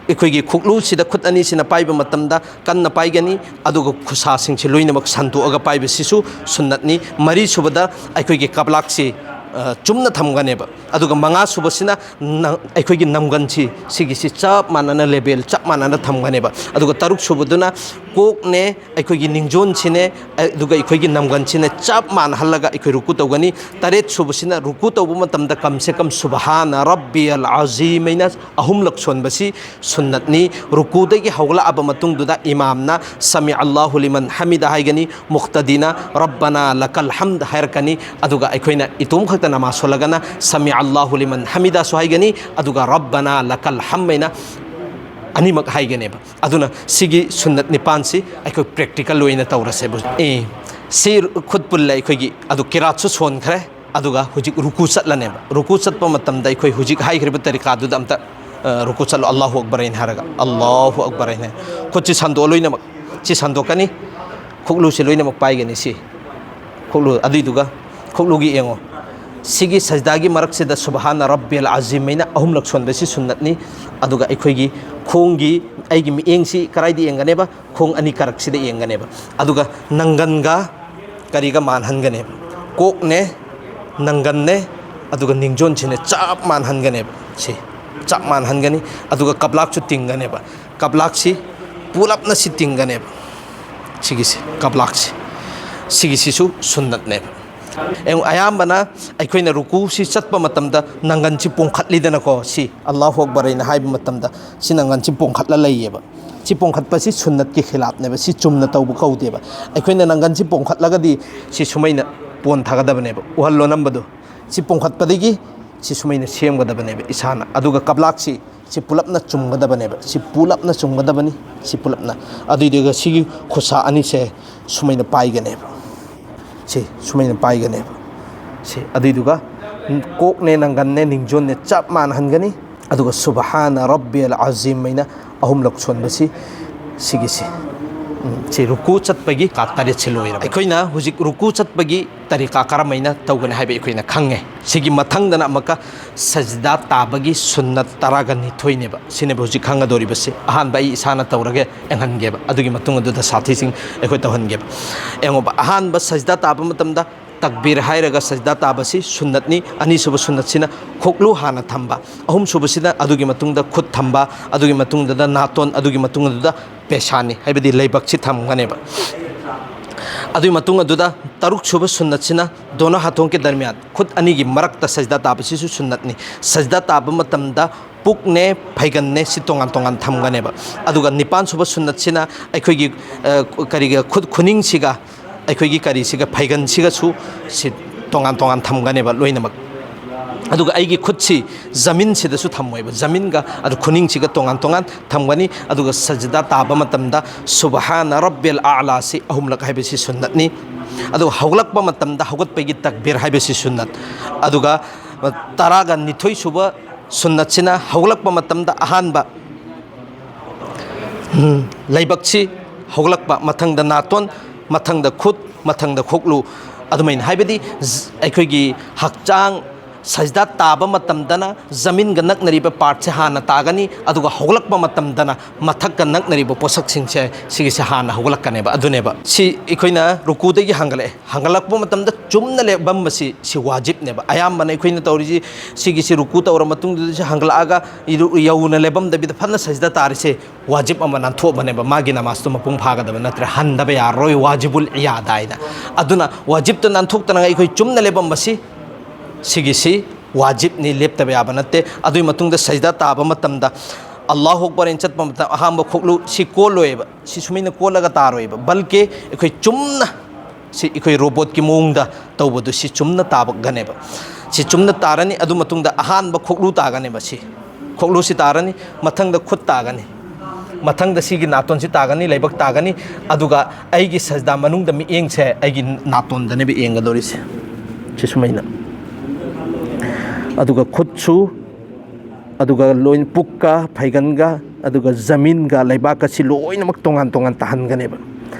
ꯑꯩꯈꯣꯏꯒꯤ ꯈꯨꯛꯂꯨꯁꯤꯗ ꯈꯨꯠ ꯑꯅꯤꯁꯤꯅ ꯄꯥꯏꯕ ꯃꯇꯝꯗ ꯀꯟꯅ ꯄꯥꯏꯒꯅꯤ, ꯑꯗꯨꯒ ꯈꯨꯁꯥꯁꯤꯡꯁꯤ ꯂꯣꯏꯅꯃꯛ ꯁꯟꯗꯣꯛꯑꯒ ꯄꯥꯏꯕꯁꯤꯁꯨ ꯁꯨꯟꯅꯠꯅꯤ꯫ ꯃꯔꯤꯁꯨꯕꯗ ꯑꯩꯈꯣꯏꯒꯤ ꯀꯕ꯭ꯂꯥꯛꯁꯤ, ꯑ, ꯆꯨꯝꯅ ꯊꯝꯒꯅꯦꯕ꯫ ꯑꯗꯨꯒ ꯃꯉꯥꯁꯨꯕꯁꯤꯅ ꯅ-, ꯑꯩꯈꯣꯏꯒꯤ ꯅꯝꯒꯟꯁꯤ, ꯁꯤꯒꯤꯁꯤ ꯆꯞ ꯃꯥꯟꯅꯅ ꯂꯦꯕꯦꯜ ꯆꯞ ꯃꯥꯟꯅꯅ ꯊꯝꯒꯅꯦꯕ꯫ ꯑꯗꯨꯒ ꯇꯔꯨꯛꯁꯨꯕꯗꯨꯅ ꯀꯣꯛꯅꯦ, ꯑꯩꯈꯣꯏꯒꯤ ꯅꯤꯡꯖꯣꯟꯁꯤꯅꯦ, ꯑꯗꯨꯒ ꯑꯩꯈꯣꯏꯒꯤ ꯅꯝꯒꯟꯁꯤꯅ ꯆꯞ ꯃꯥꯟꯅꯍꯜꯂꯒ ꯑꯩꯈꯣꯏ ꯔꯨꯀꯨ ꯇꯧꯒꯅꯤ꯫ ꯇꯔꯦꯠꯁꯨꯕꯁꯤꯅ ꯔꯨꯀꯨ ꯇꯧꯕ ꯃꯇꯝꯗ ꯀꯝꯁꯦ ꯀꯝ "ꯁꯨꯕꯍꯥꯅ ꯔꯕꯤꯌꯜ ꯑꯖꯤꯝ" ꯍꯥꯏꯅ ꯑꯍꯨꯝꯂꯛ ꯁꯣꯟꯕꯁꯤ ꯁꯨꯟꯅꯠꯅꯤ꯫ ꯔꯨꯀꯨꯗꯒꯤ ꯍꯧꯒꯠꯂꯛꯑꯕ ꯃꯇꯨꯡꯗꯨꯗ ꯏꯃꯥꯝꯅ "ꯁꯃꯤ ꯑꯜꯂꯥꯍꯨ ꯂꯤꯃꯟ ꯍꯃꯤꯗ" ꯍꯥꯏꯒꯅꯤ, ꯃꯨꯛꯇꯗꯤꯅ "ꯔꯕꯅꯥ ꯂꯀꯜ ꯍꯝꯗ" ꯍꯥꯏꯔꯛꯀꯅꯤ꯫ ꯑꯗꯨꯒ ꯑꯩꯈꯣꯏꯅ ꯏꯇꯣꯝ ꯈꯛꯇ ꯅꯃꯥꯖ ꯁꯣꯜꯂꯒꯅ "ꯁꯃꯤ ꯑꯜꯂꯥꯍꯨ ꯂꯤꯃꯟ ꯍꯃꯤꯗꯁꯨ" ꯍꯥꯏꯒꯅꯤ, ꯑꯗꯨꯒ "ꯔꯕꯅꯥ ꯂꯀꯜ ꯍꯝ" ꯍꯥꯏꯅ ꯑꯅꯤꯃꯛ ꯍꯥꯏꯒꯅꯦꯕ꯫ ꯑꯗꯨꯅ ꯁꯤꯒꯤ ꯁꯨꯟꯅꯠ ꯅꯤꯄꯥꯟꯁꯤ ꯑꯩꯈꯣꯏ ꯄ꯭ꯔꯦꯛꯇꯤꯀꯦꯜ ꯑꯣꯏꯅ ꯇꯧꯔꯁꯦꯕ꯫ ꯑꯦ, ꯁꯤ ꯈꯨꯠ ꯄꯨꯜꯂꯦ ꯑꯩꯈꯣꯏꯒꯤ, ꯑꯗꯨ ꯀꯤꯔꯥꯠꯁꯨ ꯁꯣꯟꯈ꯭ꯔꯦ꯫ ꯑꯗꯨꯒ ꯍꯧꯖꯤꯛ ꯔꯨꯀꯨ ꯆꯠꯂꯅꯦꯕ꯫ ꯔꯨꯀꯨ ꯆꯠꯄ ꯃꯇꯝꯗ ꯑꯩꯈꯣꯏ ꯍꯧꯖꯤꯛ ꯍꯥꯏꯈ꯭ꯔꯤꯕ ꯇꯔꯤꯀꯥꯗꯨꯗ ꯑꯝꯇ, ꯑ, ꯔꯨꯀꯨ ꯆꯠꯂꯣ, "ꯑꯜꯂꯥꯍꯨ ꯑꯛꯕꯔ" ꯍꯥꯏꯅ ꯍꯥꯏꯔꯒ, "ꯑꯜꯂꯥꯍꯨ ꯑꯛꯕꯔ" ꯍꯥꯏꯅ꯫ ꯈꯨꯠꯁꯤ ꯁꯟꯗꯣꯛꯑꯣ ꯂꯣꯏꯅꯃꯛ꯫ ꯁꯤ ꯁꯟꯗꯣꯛꯀꯅꯤ꯫ ꯈꯨꯛꯂꯨꯁꯤ ꯂꯣꯏꯅꯃꯛ ꯄꯥꯏꯒꯅꯤ꯫ ꯁꯤ ꯈꯨꯛꯂꯨ, ꯑꯗꯨꯏꯗꯨꯒ ꯈꯨꯛꯂꯨꯒꯤ ꯌꯦꯡꯉꯣ꯫ ꯁꯤꯒꯤ ꯁꯖꯗꯥꯒꯤ ꯃꯔꯛꯁꯤꯗ "ꯁꯨꯕꯍꯥꯅ ꯔꯕꯤꯌꯜ ꯑꯖꯤꯝ" ꯍꯥꯏꯅ ꯑꯍꯨꯝꯂꯛ ꯁꯣꯟꯕꯁꯤ ꯁꯨꯟꯅꯠꯅꯤ꯫ ꯑꯗꯨꯒ ꯑꯩꯈꯣꯏꯒꯤ ꯈꯣꯡꯒꯤ, ꯑꯩꯒꯤ ꯃꯤꯠꯌꯦꯡꯁꯤ ꯀꯗꯥꯏꯗ ꯌꯦꯡꯒꯅꯦꯕ? ꯈꯣꯡ ꯑꯅꯤ ꯀꯔꯛꯁꯤꯗ ꯌꯦꯡꯒꯅꯦꯕ꯫ ꯑꯗꯨꯒ ꯅꯪꯒꯟꯒ ꯀꯔꯤꯒ ꯃꯥꯟꯍꯟꯒꯅꯦꯕ? ꯀꯣꯛꯅꯦ, ꯅꯪꯒꯟꯅꯦ, ꯑꯗꯨꯒ ꯅꯤꯡꯖꯣꯟꯁꯤꯅꯦ ꯆꯞ ꯃꯥꯟꯍꯟꯒꯅꯦꯕ꯫ ꯁꯤ ꯆꯞ ꯃꯥꯟꯍꯟꯒꯅꯤ꯫ ꯑꯗꯨꯒ ꯀꯕ꯭ꯂꯥꯛꯁꯨ ꯇꯤꯡꯒꯅꯦꯕ꯫ ꯀꯕ꯭ꯂꯥꯛꯁꯤ ꯄꯨꯂꯞꯅ ꯁꯤ ꯇꯤꯡꯒꯅꯦꯕ꯫ ꯁꯤꯒꯤꯁꯤ, ꯀꯕ꯭ꯂꯥꯛꯁꯤ, ꯁꯤꯒꯤꯁꯤꯁꯨ ꯁꯨꯟꯅꯠꯅꯦꯕ꯫ ꯑꯌꯥꯝꯕꯅ ꯑꯩꯈꯣꯏꯅ ꯔꯨꯀꯨꯁꯤ ꯆꯠꯄ ꯃꯇꯝꯗ ꯅꯪꯒꯟꯁꯤ ꯄꯣꯡꯈꯠꯂꯤꯗꯅꯀꯣ꯫ ꯁꯤ "ꯑꯜꯂꯥꯍꯨ ꯑꯛꯕꯔ" ꯍꯥꯏꯅ ꯍꯥꯏꯕ ꯃꯇꯝꯗ ꯁꯤ ꯅꯪꯒꯟꯁꯤ ꯄꯣꯡꯈꯠꯂ ꯂꯩꯌꯦꯕ꯫ ꯁꯤ ꯄꯣꯡꯈꯠꯄꯁꯤ ꯁꯨꯟꯅꯠꯀꯤ ꯈꯤꯂꯥꯞꯅꯦꯕ꯫ ꯁꯤ ꯆꯨꯝꯅ ꯇꯧꯕ ꯀꯧꯗꯦꯕ꯫ ꯑꯩꯈꯣꯏꯅ ꯅꯪꯒꯟꯁꯤ ꯄꯣꯡꯈꯠꯂꯒꯗꯤ ꯁꯤ ꯁꯨꯃꯥꯏꯅ ꯄꯣꯟꯊꯒꯗꯕꯅꯦꯕ꯫ ꯎꯍꯜꯂꯣ ꯅꯝꯕꯗꯣ꯫ ꯁꯤ ꯄꯣꯡꯈꯠꯄꯗꯒꯤ ꯁꯤ ꯁꯨꯃꯥꯏꯅ ꯁꯦꯝꯒꯗꯕꯅꯦꯕ ꯏꯁꯥꯅ꯫ ꯑꯗꯨꯒ ꯀꯕ꯭ꯂꯥꯛꯁꯤ ꯁꯤ ꯄꯨꯂꯞꯅ ꯆꯨꯝꯒꯗꯕꯅꯦꯕ꯫ ꯁꯤ ꯄꯨꯂꯞꯅ ꯆꯨꯝꯒꯗꯕꯅꯤ꯫ ꯁꯤ ꯄꯨꯂꯞꯅ꯫ ꯑꯗꯨꯏꯗꯨꯒ ꯁꯤꯒꯤ ꯈꯨꯠꯁꯥ ꯑꯅꯤꯁꯦ ꯁꯨꯃꯥꯏꯅ ꯄꯥꯏꯒꯅꯦꯕ꯫ ꯁꯤ ꯁꯨꯃꯥꯏꯅ ꯄꯥꯏꯒꯅꯦꯕ꯫ ꯁꯤ, ꯑꯗꯨꯏꯗꯨꯒ ꯀꯣꯛꯅꯦ, ꯅꯪꯒꯟꯅꯦ, ꯅꯤꯡꯖꯣꯟꯅꯦ ꯆꯞ ꯃꯥꯟꯅꯍꯟꯒꯅꯤ꯫ ꯑꯗꯨꯒ "ꯁꯨꯕꯍꯥꯅ ꯔꯕꯤꯌꯜ ꯑꯖꯤꯝ" ꯍꯥꯏꯅ ꯑꯍꯨꯝꯂꯛ ꯁꯣꯟꯕꯁꯤ, ꯁꯤꯒꯤꯁꯤ, ꯁꯤ ꯔꯨꯀꯨ ꯆꯠꯄꯒꯤ ꯀꯥ ꯇꯔꯦꯠꯁꯤ ꯂꯣꯏꯔꯕ꯫ ꯑꯩꯈꯣꯏꯅ ꯍꯧꯖꯤꯛ ꯔꯨꯀꯨ ꯆꯠꯄꯒꯤ ꯇꯔꯤꯀꯥ ꯀꯔꯝꯍꯥꯏꯅ ꯇꯧꯒꯅꯤ ꯍꯥꯏꯕ ꯑꯩꯈꯣꯏꯅ ꯈꯪꯉꯦ꯫ ꯁꯤꯒꯤ ꯃꯊꯪꯗꯅ ꯑꯃꯨꯛꯀ ꯁꯖꯤꯗꯥ ꯇꯥꯕꯒꯤ ꯁꯨꯟꯅꯠ ꯇꯔꯥꯒ ꯅꯤꯊꯣꯏꯅꯦꯕ꯫ ꯁꯤꯅꯦꯕ ꯍꯧꯖꯤꯛ ꯈꯪꯒꯗꯧꯔꯤꯕꯁꯤ꯫ ꯑꯍꯥꯟꯕ ꯑꯩ ꯏꯁꯥꯅ ꯇꯧꯔꯒ ꯌꯦꯡꯍꯟꯒꯦꯕ, ꯑꯗꯨꯒꯤ ꯃꯇꯨꯡ ꯑꯗꯨꯗ ꯁꯥꯊꯤꯁꯤꯡ ꯑꯩꯈꯣꯏ ꯇꯧꯍꯟꯒꯦꯕ꯫ ꯌꯦꯡꯉꯣꯕ, ꯑꯍꯥꯟꯕ ꯁꯖꯤꯗꯥ ꯇꯥꯕ ꯃꯇꯝꯗ ꯇꯛꯕꯤꯔ ꯍꯥꯏꯔꯒ ꯁꯖꯤꯗꯥ ꯇꯥꯕꯁꯤ ꯁꯨꯟꯅꯠꯅꯤ꯫ ꯑꯅꯤꯁꯨꯕ ꯁꯨꯟꯅꯠꯁꯤꯅ ꯈꯣꯛꯂꯨ ꯍꯥꯟꯅ ꯊꯝꯕ, ꯑꯍꯨꯝꯁꯨꯕꯁꯤꯅ ꯑꯗꯨꯒꯤ ꯃꯇꯨꯡꯗ ꯈꯨꯠ ꯊꯝꯕ, ꯑꯗꯨꯒꯤ ꯃꯇꯨꯡꯗꯨꯗ ꯅꯥꯇꯣꯟ, ꯑꯗꯨꯒꯤ ꯃꯇꯨꯡꯗꯨꯗ ꯄꯦꯁꯥꯅꯤ, ꯍꯥꯏꯕꯗꯤ ꯂꯩꯕꯛꯁꯤ ꯊꯝꯒꯅꯦꯕ꯫ ꯑꯗꯨꯒꯤ ꯃꯇꯨꯡ ꯑꯗꯨꯗ ꯇꯔꯨꯛꯁꯨꯕ ꯁꯨꯟꯅꯠꯁꯤꯅ ꯗꯣꯅꯣ ꯍꯥꯊꯣꯡꯒꯤ ꯗꯔꯃꯤꯌꯥꯟ, ꯈꯨꯠ ꯑꯅꯤꯒꯤ ꯃꯔꯛꯇ ꯁꯖꯤꯗꯥ ꯇꯥꯕꯁꯤꯁꯨ ꯁꯨꯟꯅꯠꯅꯤ꯫ ꯁꯖꯤꯗꯥ ꯇꯥꯕ ꯃꯇꯝꯗ ꯄꯨꯛꯅꯦ ꯐꯩꯒꯟꯅꯦ ꯁꯤ ꯇꯣꯉꯥꯟ ꯇꯣꯉꯥꯟ ꯊꯝꯒꯅꯦꯕ꯫ ꯑꯗꯨꯒ ꯅꯤꯄꯥꯟꯁꯨꯕ ꯁꯨꯟꯅꯠꯁꯤꯅ ꯑꯩꯈꯣꯏꯒꯤ, ꯑ, ꯀꯔꯤꯒ, ꯈꯨꯠ ꯈꯨꯅꯤꯡꯁꯤꯒ ꯑꯩꯈꯣꯏꯒꯤ ꯀꯔꯤꯁꯤꯒ, ꯐꯩꯒꯟꯁꯤꯒꯁꯨ ꯁꯤ ꯇꯣꯉꯥꯟ ꯇꯣꯉꯥꯟ ꯊꯝꯒꯅꯦꯕ ꯂꯣꯏꯅꯃꯛ꯫ ꯑꯗꯨꯒ ꯑꯩꯒꯤ ꯈꯨꯠꯁꯤ ꯖꯃꯤꯟꯁꯤꯗꯁꯨ ꯊꯝꯃꯣꯏꯕ, ꯖꯃꯤꯟꯒ ꯑꯗꯨ ꯈꯨꯅꯤꯡꯁꯤꯒ ꯇꯣꯉꯥꯟ ꯇꯣꯉꯥꯟ ꯊꯝꯒꯅꯤ꯫ ꯑꯗꯨꯒ ꯁꯖꯤꯗꯥ ꯇꯥꯕ ꯃꯇꯝꯗ ꯁꯨꯕꯍꯥꯅ ꯔꯕꯤꯜ ꯑꯥꯂꯥꯁꯤ ꯑꯍꯨꯝꯂꯛ ꯍꯥꯏꯕꯁꯤ ꯁꯨꯟꯅꯠꯅꯤ꯫ ꯑꯗꯨꯒ ꯍꯧꯒꯠꯂꯛꯄ ꯃꯇꯝꯗ ꯍꯧꯒꯠꯄꯒꯤ ꯇꯛꯕꯤꯔ ꯍꯥꯏꯕꯁꯤ ꯁꯨꯟꯅꯠ꯫ ꯑꯗꯨꯒ ꯇꯔꯥꯒ ꯅꯤꯊꯣꯏ ꯁꯨꯕ ꯁꯨꯟꯅꯠꯁꯤꯅ ꯍꯧꯒꯠꯂꯛꯄ ꯃꯇꯝꯗ ꯑꯍꯥꯟꯕ ꯎꯝ, ꯂꯩꯕꯛꯁꯤ ꯍꯧꯒꯠꯂꯛꯄ, ꯃꯊꯪꯗ ꯅꯥꯇꯣꯟ, ꯃꯊꯪꯗ ꯈꯨꯠ, ꯃꯊꯪꯗ ꯈꯣꯛꯂꯨ꯫ ꯑꯗꯨꯃꯥꯏꯅ, ꯍꯥꯏꯕꯗꯤ ꯖ-, ꯑꯩꯈꯣꯏꯒꯤ ꯍꯛꯆꯥꯡ ꯁꯖꯗꯥ ꯇꯥꯕ ꯃꯇꯝꯗꯅ ꯖꯃꯤꯟꯒ ꯅꯛꯅꯔꯤꯕ ꯄꯥꯔꯠꯁꯦ ꯍꯥꯟꯅ ꯇꯥꯒꯅꯤ, ꯑꯗꯨꯒ ꯍꯧꯒꯠꯂꯛꯄ ꯃꯇꯝꯗꯅ ꯃꯊꯛꯀ ꯅꯛꯅꯔꯤꯕ ꯄꯣꯠꯁꯛꯁꯤꯡꯁꯦ, ꯁꯤꯒꯤꯁꯦ ꯍꯥꯟꯅ ꯍꯧꯒꯠꯂꯛꯀꯅꯦꯕ꯫ ꯑꯗꯨꯅꯦꯕ ꯁꯤ ꯑꯩꯈꯣꯏꯅ ꯔꯨꯀꯨꯗꯒꯤ ꯍꯥꯡꯒꯠꯂꯛꯑꯦ, ꯍꯥꯡꯒꯠꯂꯛꯄ ꯃꯇꯝꯗ ꯆꯨꯝꯅ ꯂꯦꯞꯄꯝꯕꯁꯤ, ꯁꯤ ꯋꯥꯖꯤꯕꯅꯦꯕ꯫ ꯑꯌꯥꯝꯕꯅ ꯑꯩꯈꯣꯏꯅ ꯇꯧꯔꯤꯁꯤ, ꯁꯤꯒꯤꯁꯤ ꯔꯨꯀꯨ ꯇꯧꯔ ꯃꯇꯨꯡꯗꯨꯗ ꯁꯤ ꯍꯥꯡꯒꯠꯂꯛꯑꯒ ꯏꯔꯨ-, ꯌꯧꯅ ꯂꯦꯞꯄꯝꯗꯕꯤꯗ ꯐꯖꯅ ꯁꯖꯗꯥ ꯇꯥꯔꯤꯁꯦ ꯋꯥꯖꯤꯕ ꯑꯃ ꯅꯥꯟꯊꯣꯛꯑꯕꯅꯦꯕ, ꯃꯥꯒꯤ ꯅꯃꯥꯖꯇꯨ ꯃꯄꯨꯡ ꯐꯥꯒꯗꯕ ꯅꯠꯇ꯭ꯔꯦ, ꯍꯟꯗꯕ ꯌꯥꯔꯔꯣꯏ, ꯋꯥꯖꯤꯕꯨꯜ ꯏꯌꯥꯗꯥ ꯍꯥꯏꯅ꯫ ꯑꯗꯨꯅ ꯋꯥꯖꯤꯕꯇ ꯅꯥꯟꯊꯣꯛꯇꯅꯉꯥꯏ ꯑꯩꯈꯣꯏ ꯆꯨꯝꯅ ꯂꯦꯞꯄꯝꯕꯁꯤ, ꯁꯤꯒꯤꯁꯤ ꯋꯥꯖꯤꯕꯅꯤ, ꯂꯦꯞꯇꯕ ꯌꯥꯕ ꯅꯠꯇꯦ꯫ ꯑꯗꯨꯒꯤ ꯃꯇꯨꯡꯗ ꯁꯖꯗꯥ ꯇꯥꯕ ꯃꯇꯝꯗ, ꯑꯜꯂꯥꯍꯨ ꯑꯛꯕꯔ ꯍꯥꯏꯅ ꯆꯠꯄ ꯃꯇꯝꯗ, ꯑꯍꯥꯟꯕ ꯈꯣꯛꯂꯨ ꯁꯤ ꯀꯣꯜꯂꯣꯏꯕ, ꯁꯤ ꯁꯨꯃꯥꯏꯅ ꯀꯣꯜꯂꯒ ꯇꯥꯔꯣꯏꯕ, ꯕꯜꯀꯤ ꯑꯩꯈꯣꯏ ꯆꯨꯝꯅ ꯁꯤ ꯑꯩꯈꯣꯏ ꯔꯣꯕꯣꯠꯀꯤ ꯃꯑꯣꯡꯗ ꯇꯧꯕꯗꯨ, ꯁꯤ ꯆꯨꯝꯅ ꯇꯥꯕꯒꯅꯦꯕ꯫ ꯁꯤ ꯆꯨꯝꯅ ꯇꯥꯔꯅꯤ, ꯑꯗꯨ ꯃꯇꯨꯡꯗ ꯑꯍꯥꯟꯕ ꯈꯣꯛꯂꯨ ꯇꯥꯒꯅꯦꯕ꯫ ꯁꯤ ꯈꯣꯛꯂꯨꯁꯤ ꯇꯥꯔꯅꯤ, ꯃꯊꯪꯗ ꯈꯨꯠ ꯇꯥꯒꯅꯤ, ꯃꯊꯪꯗ ꯁꯤꯒꯤ ꯅꯥꯇꯣꯟꯁꯤ ꯇꯥꯒꯅꯤ, ꯂꯩꯕꯛ ꯇꯥꯒꯅꯤ, ꯑꯗꯨꯒ ꯑꯩꯒꯤ ꯁꯖꯗꯥ ꯃꯅꯨꯡꯗ ꯃꯤꯠꯌꯦꯡꯁꯦ ꯑꯩꯒꯤ ꯅꯥꯇꯣꯟꯗꯅꯦꯕ ꯌꯦꯡꯒꯗꯧꯔꯤꯁꯦ꯫ ꯁꯤ ꯁꯨꯃꯥꯏꯅ꯫ ꯑꯗꯨꯒ ꯈꯨꯠꯁꯨ, ꯑꯗꯨꯒ ꯂꯣꯏ ꯄꯨꯛꯀ ꯐꯩꯒꯟꯒ ꯑꯗꯨꯒ ꯖꯃꯤꯟꯒ ꯂꯩꯕꯥꯛꯀꯁꯤ ꯂꯣꯏꯅꯃꯛ ꯇꯣꯉꯥꯟ ꯇꯣꯉꯥꯟ ꯇꯥꯍꯟꯒꯅꯦꯕ꯫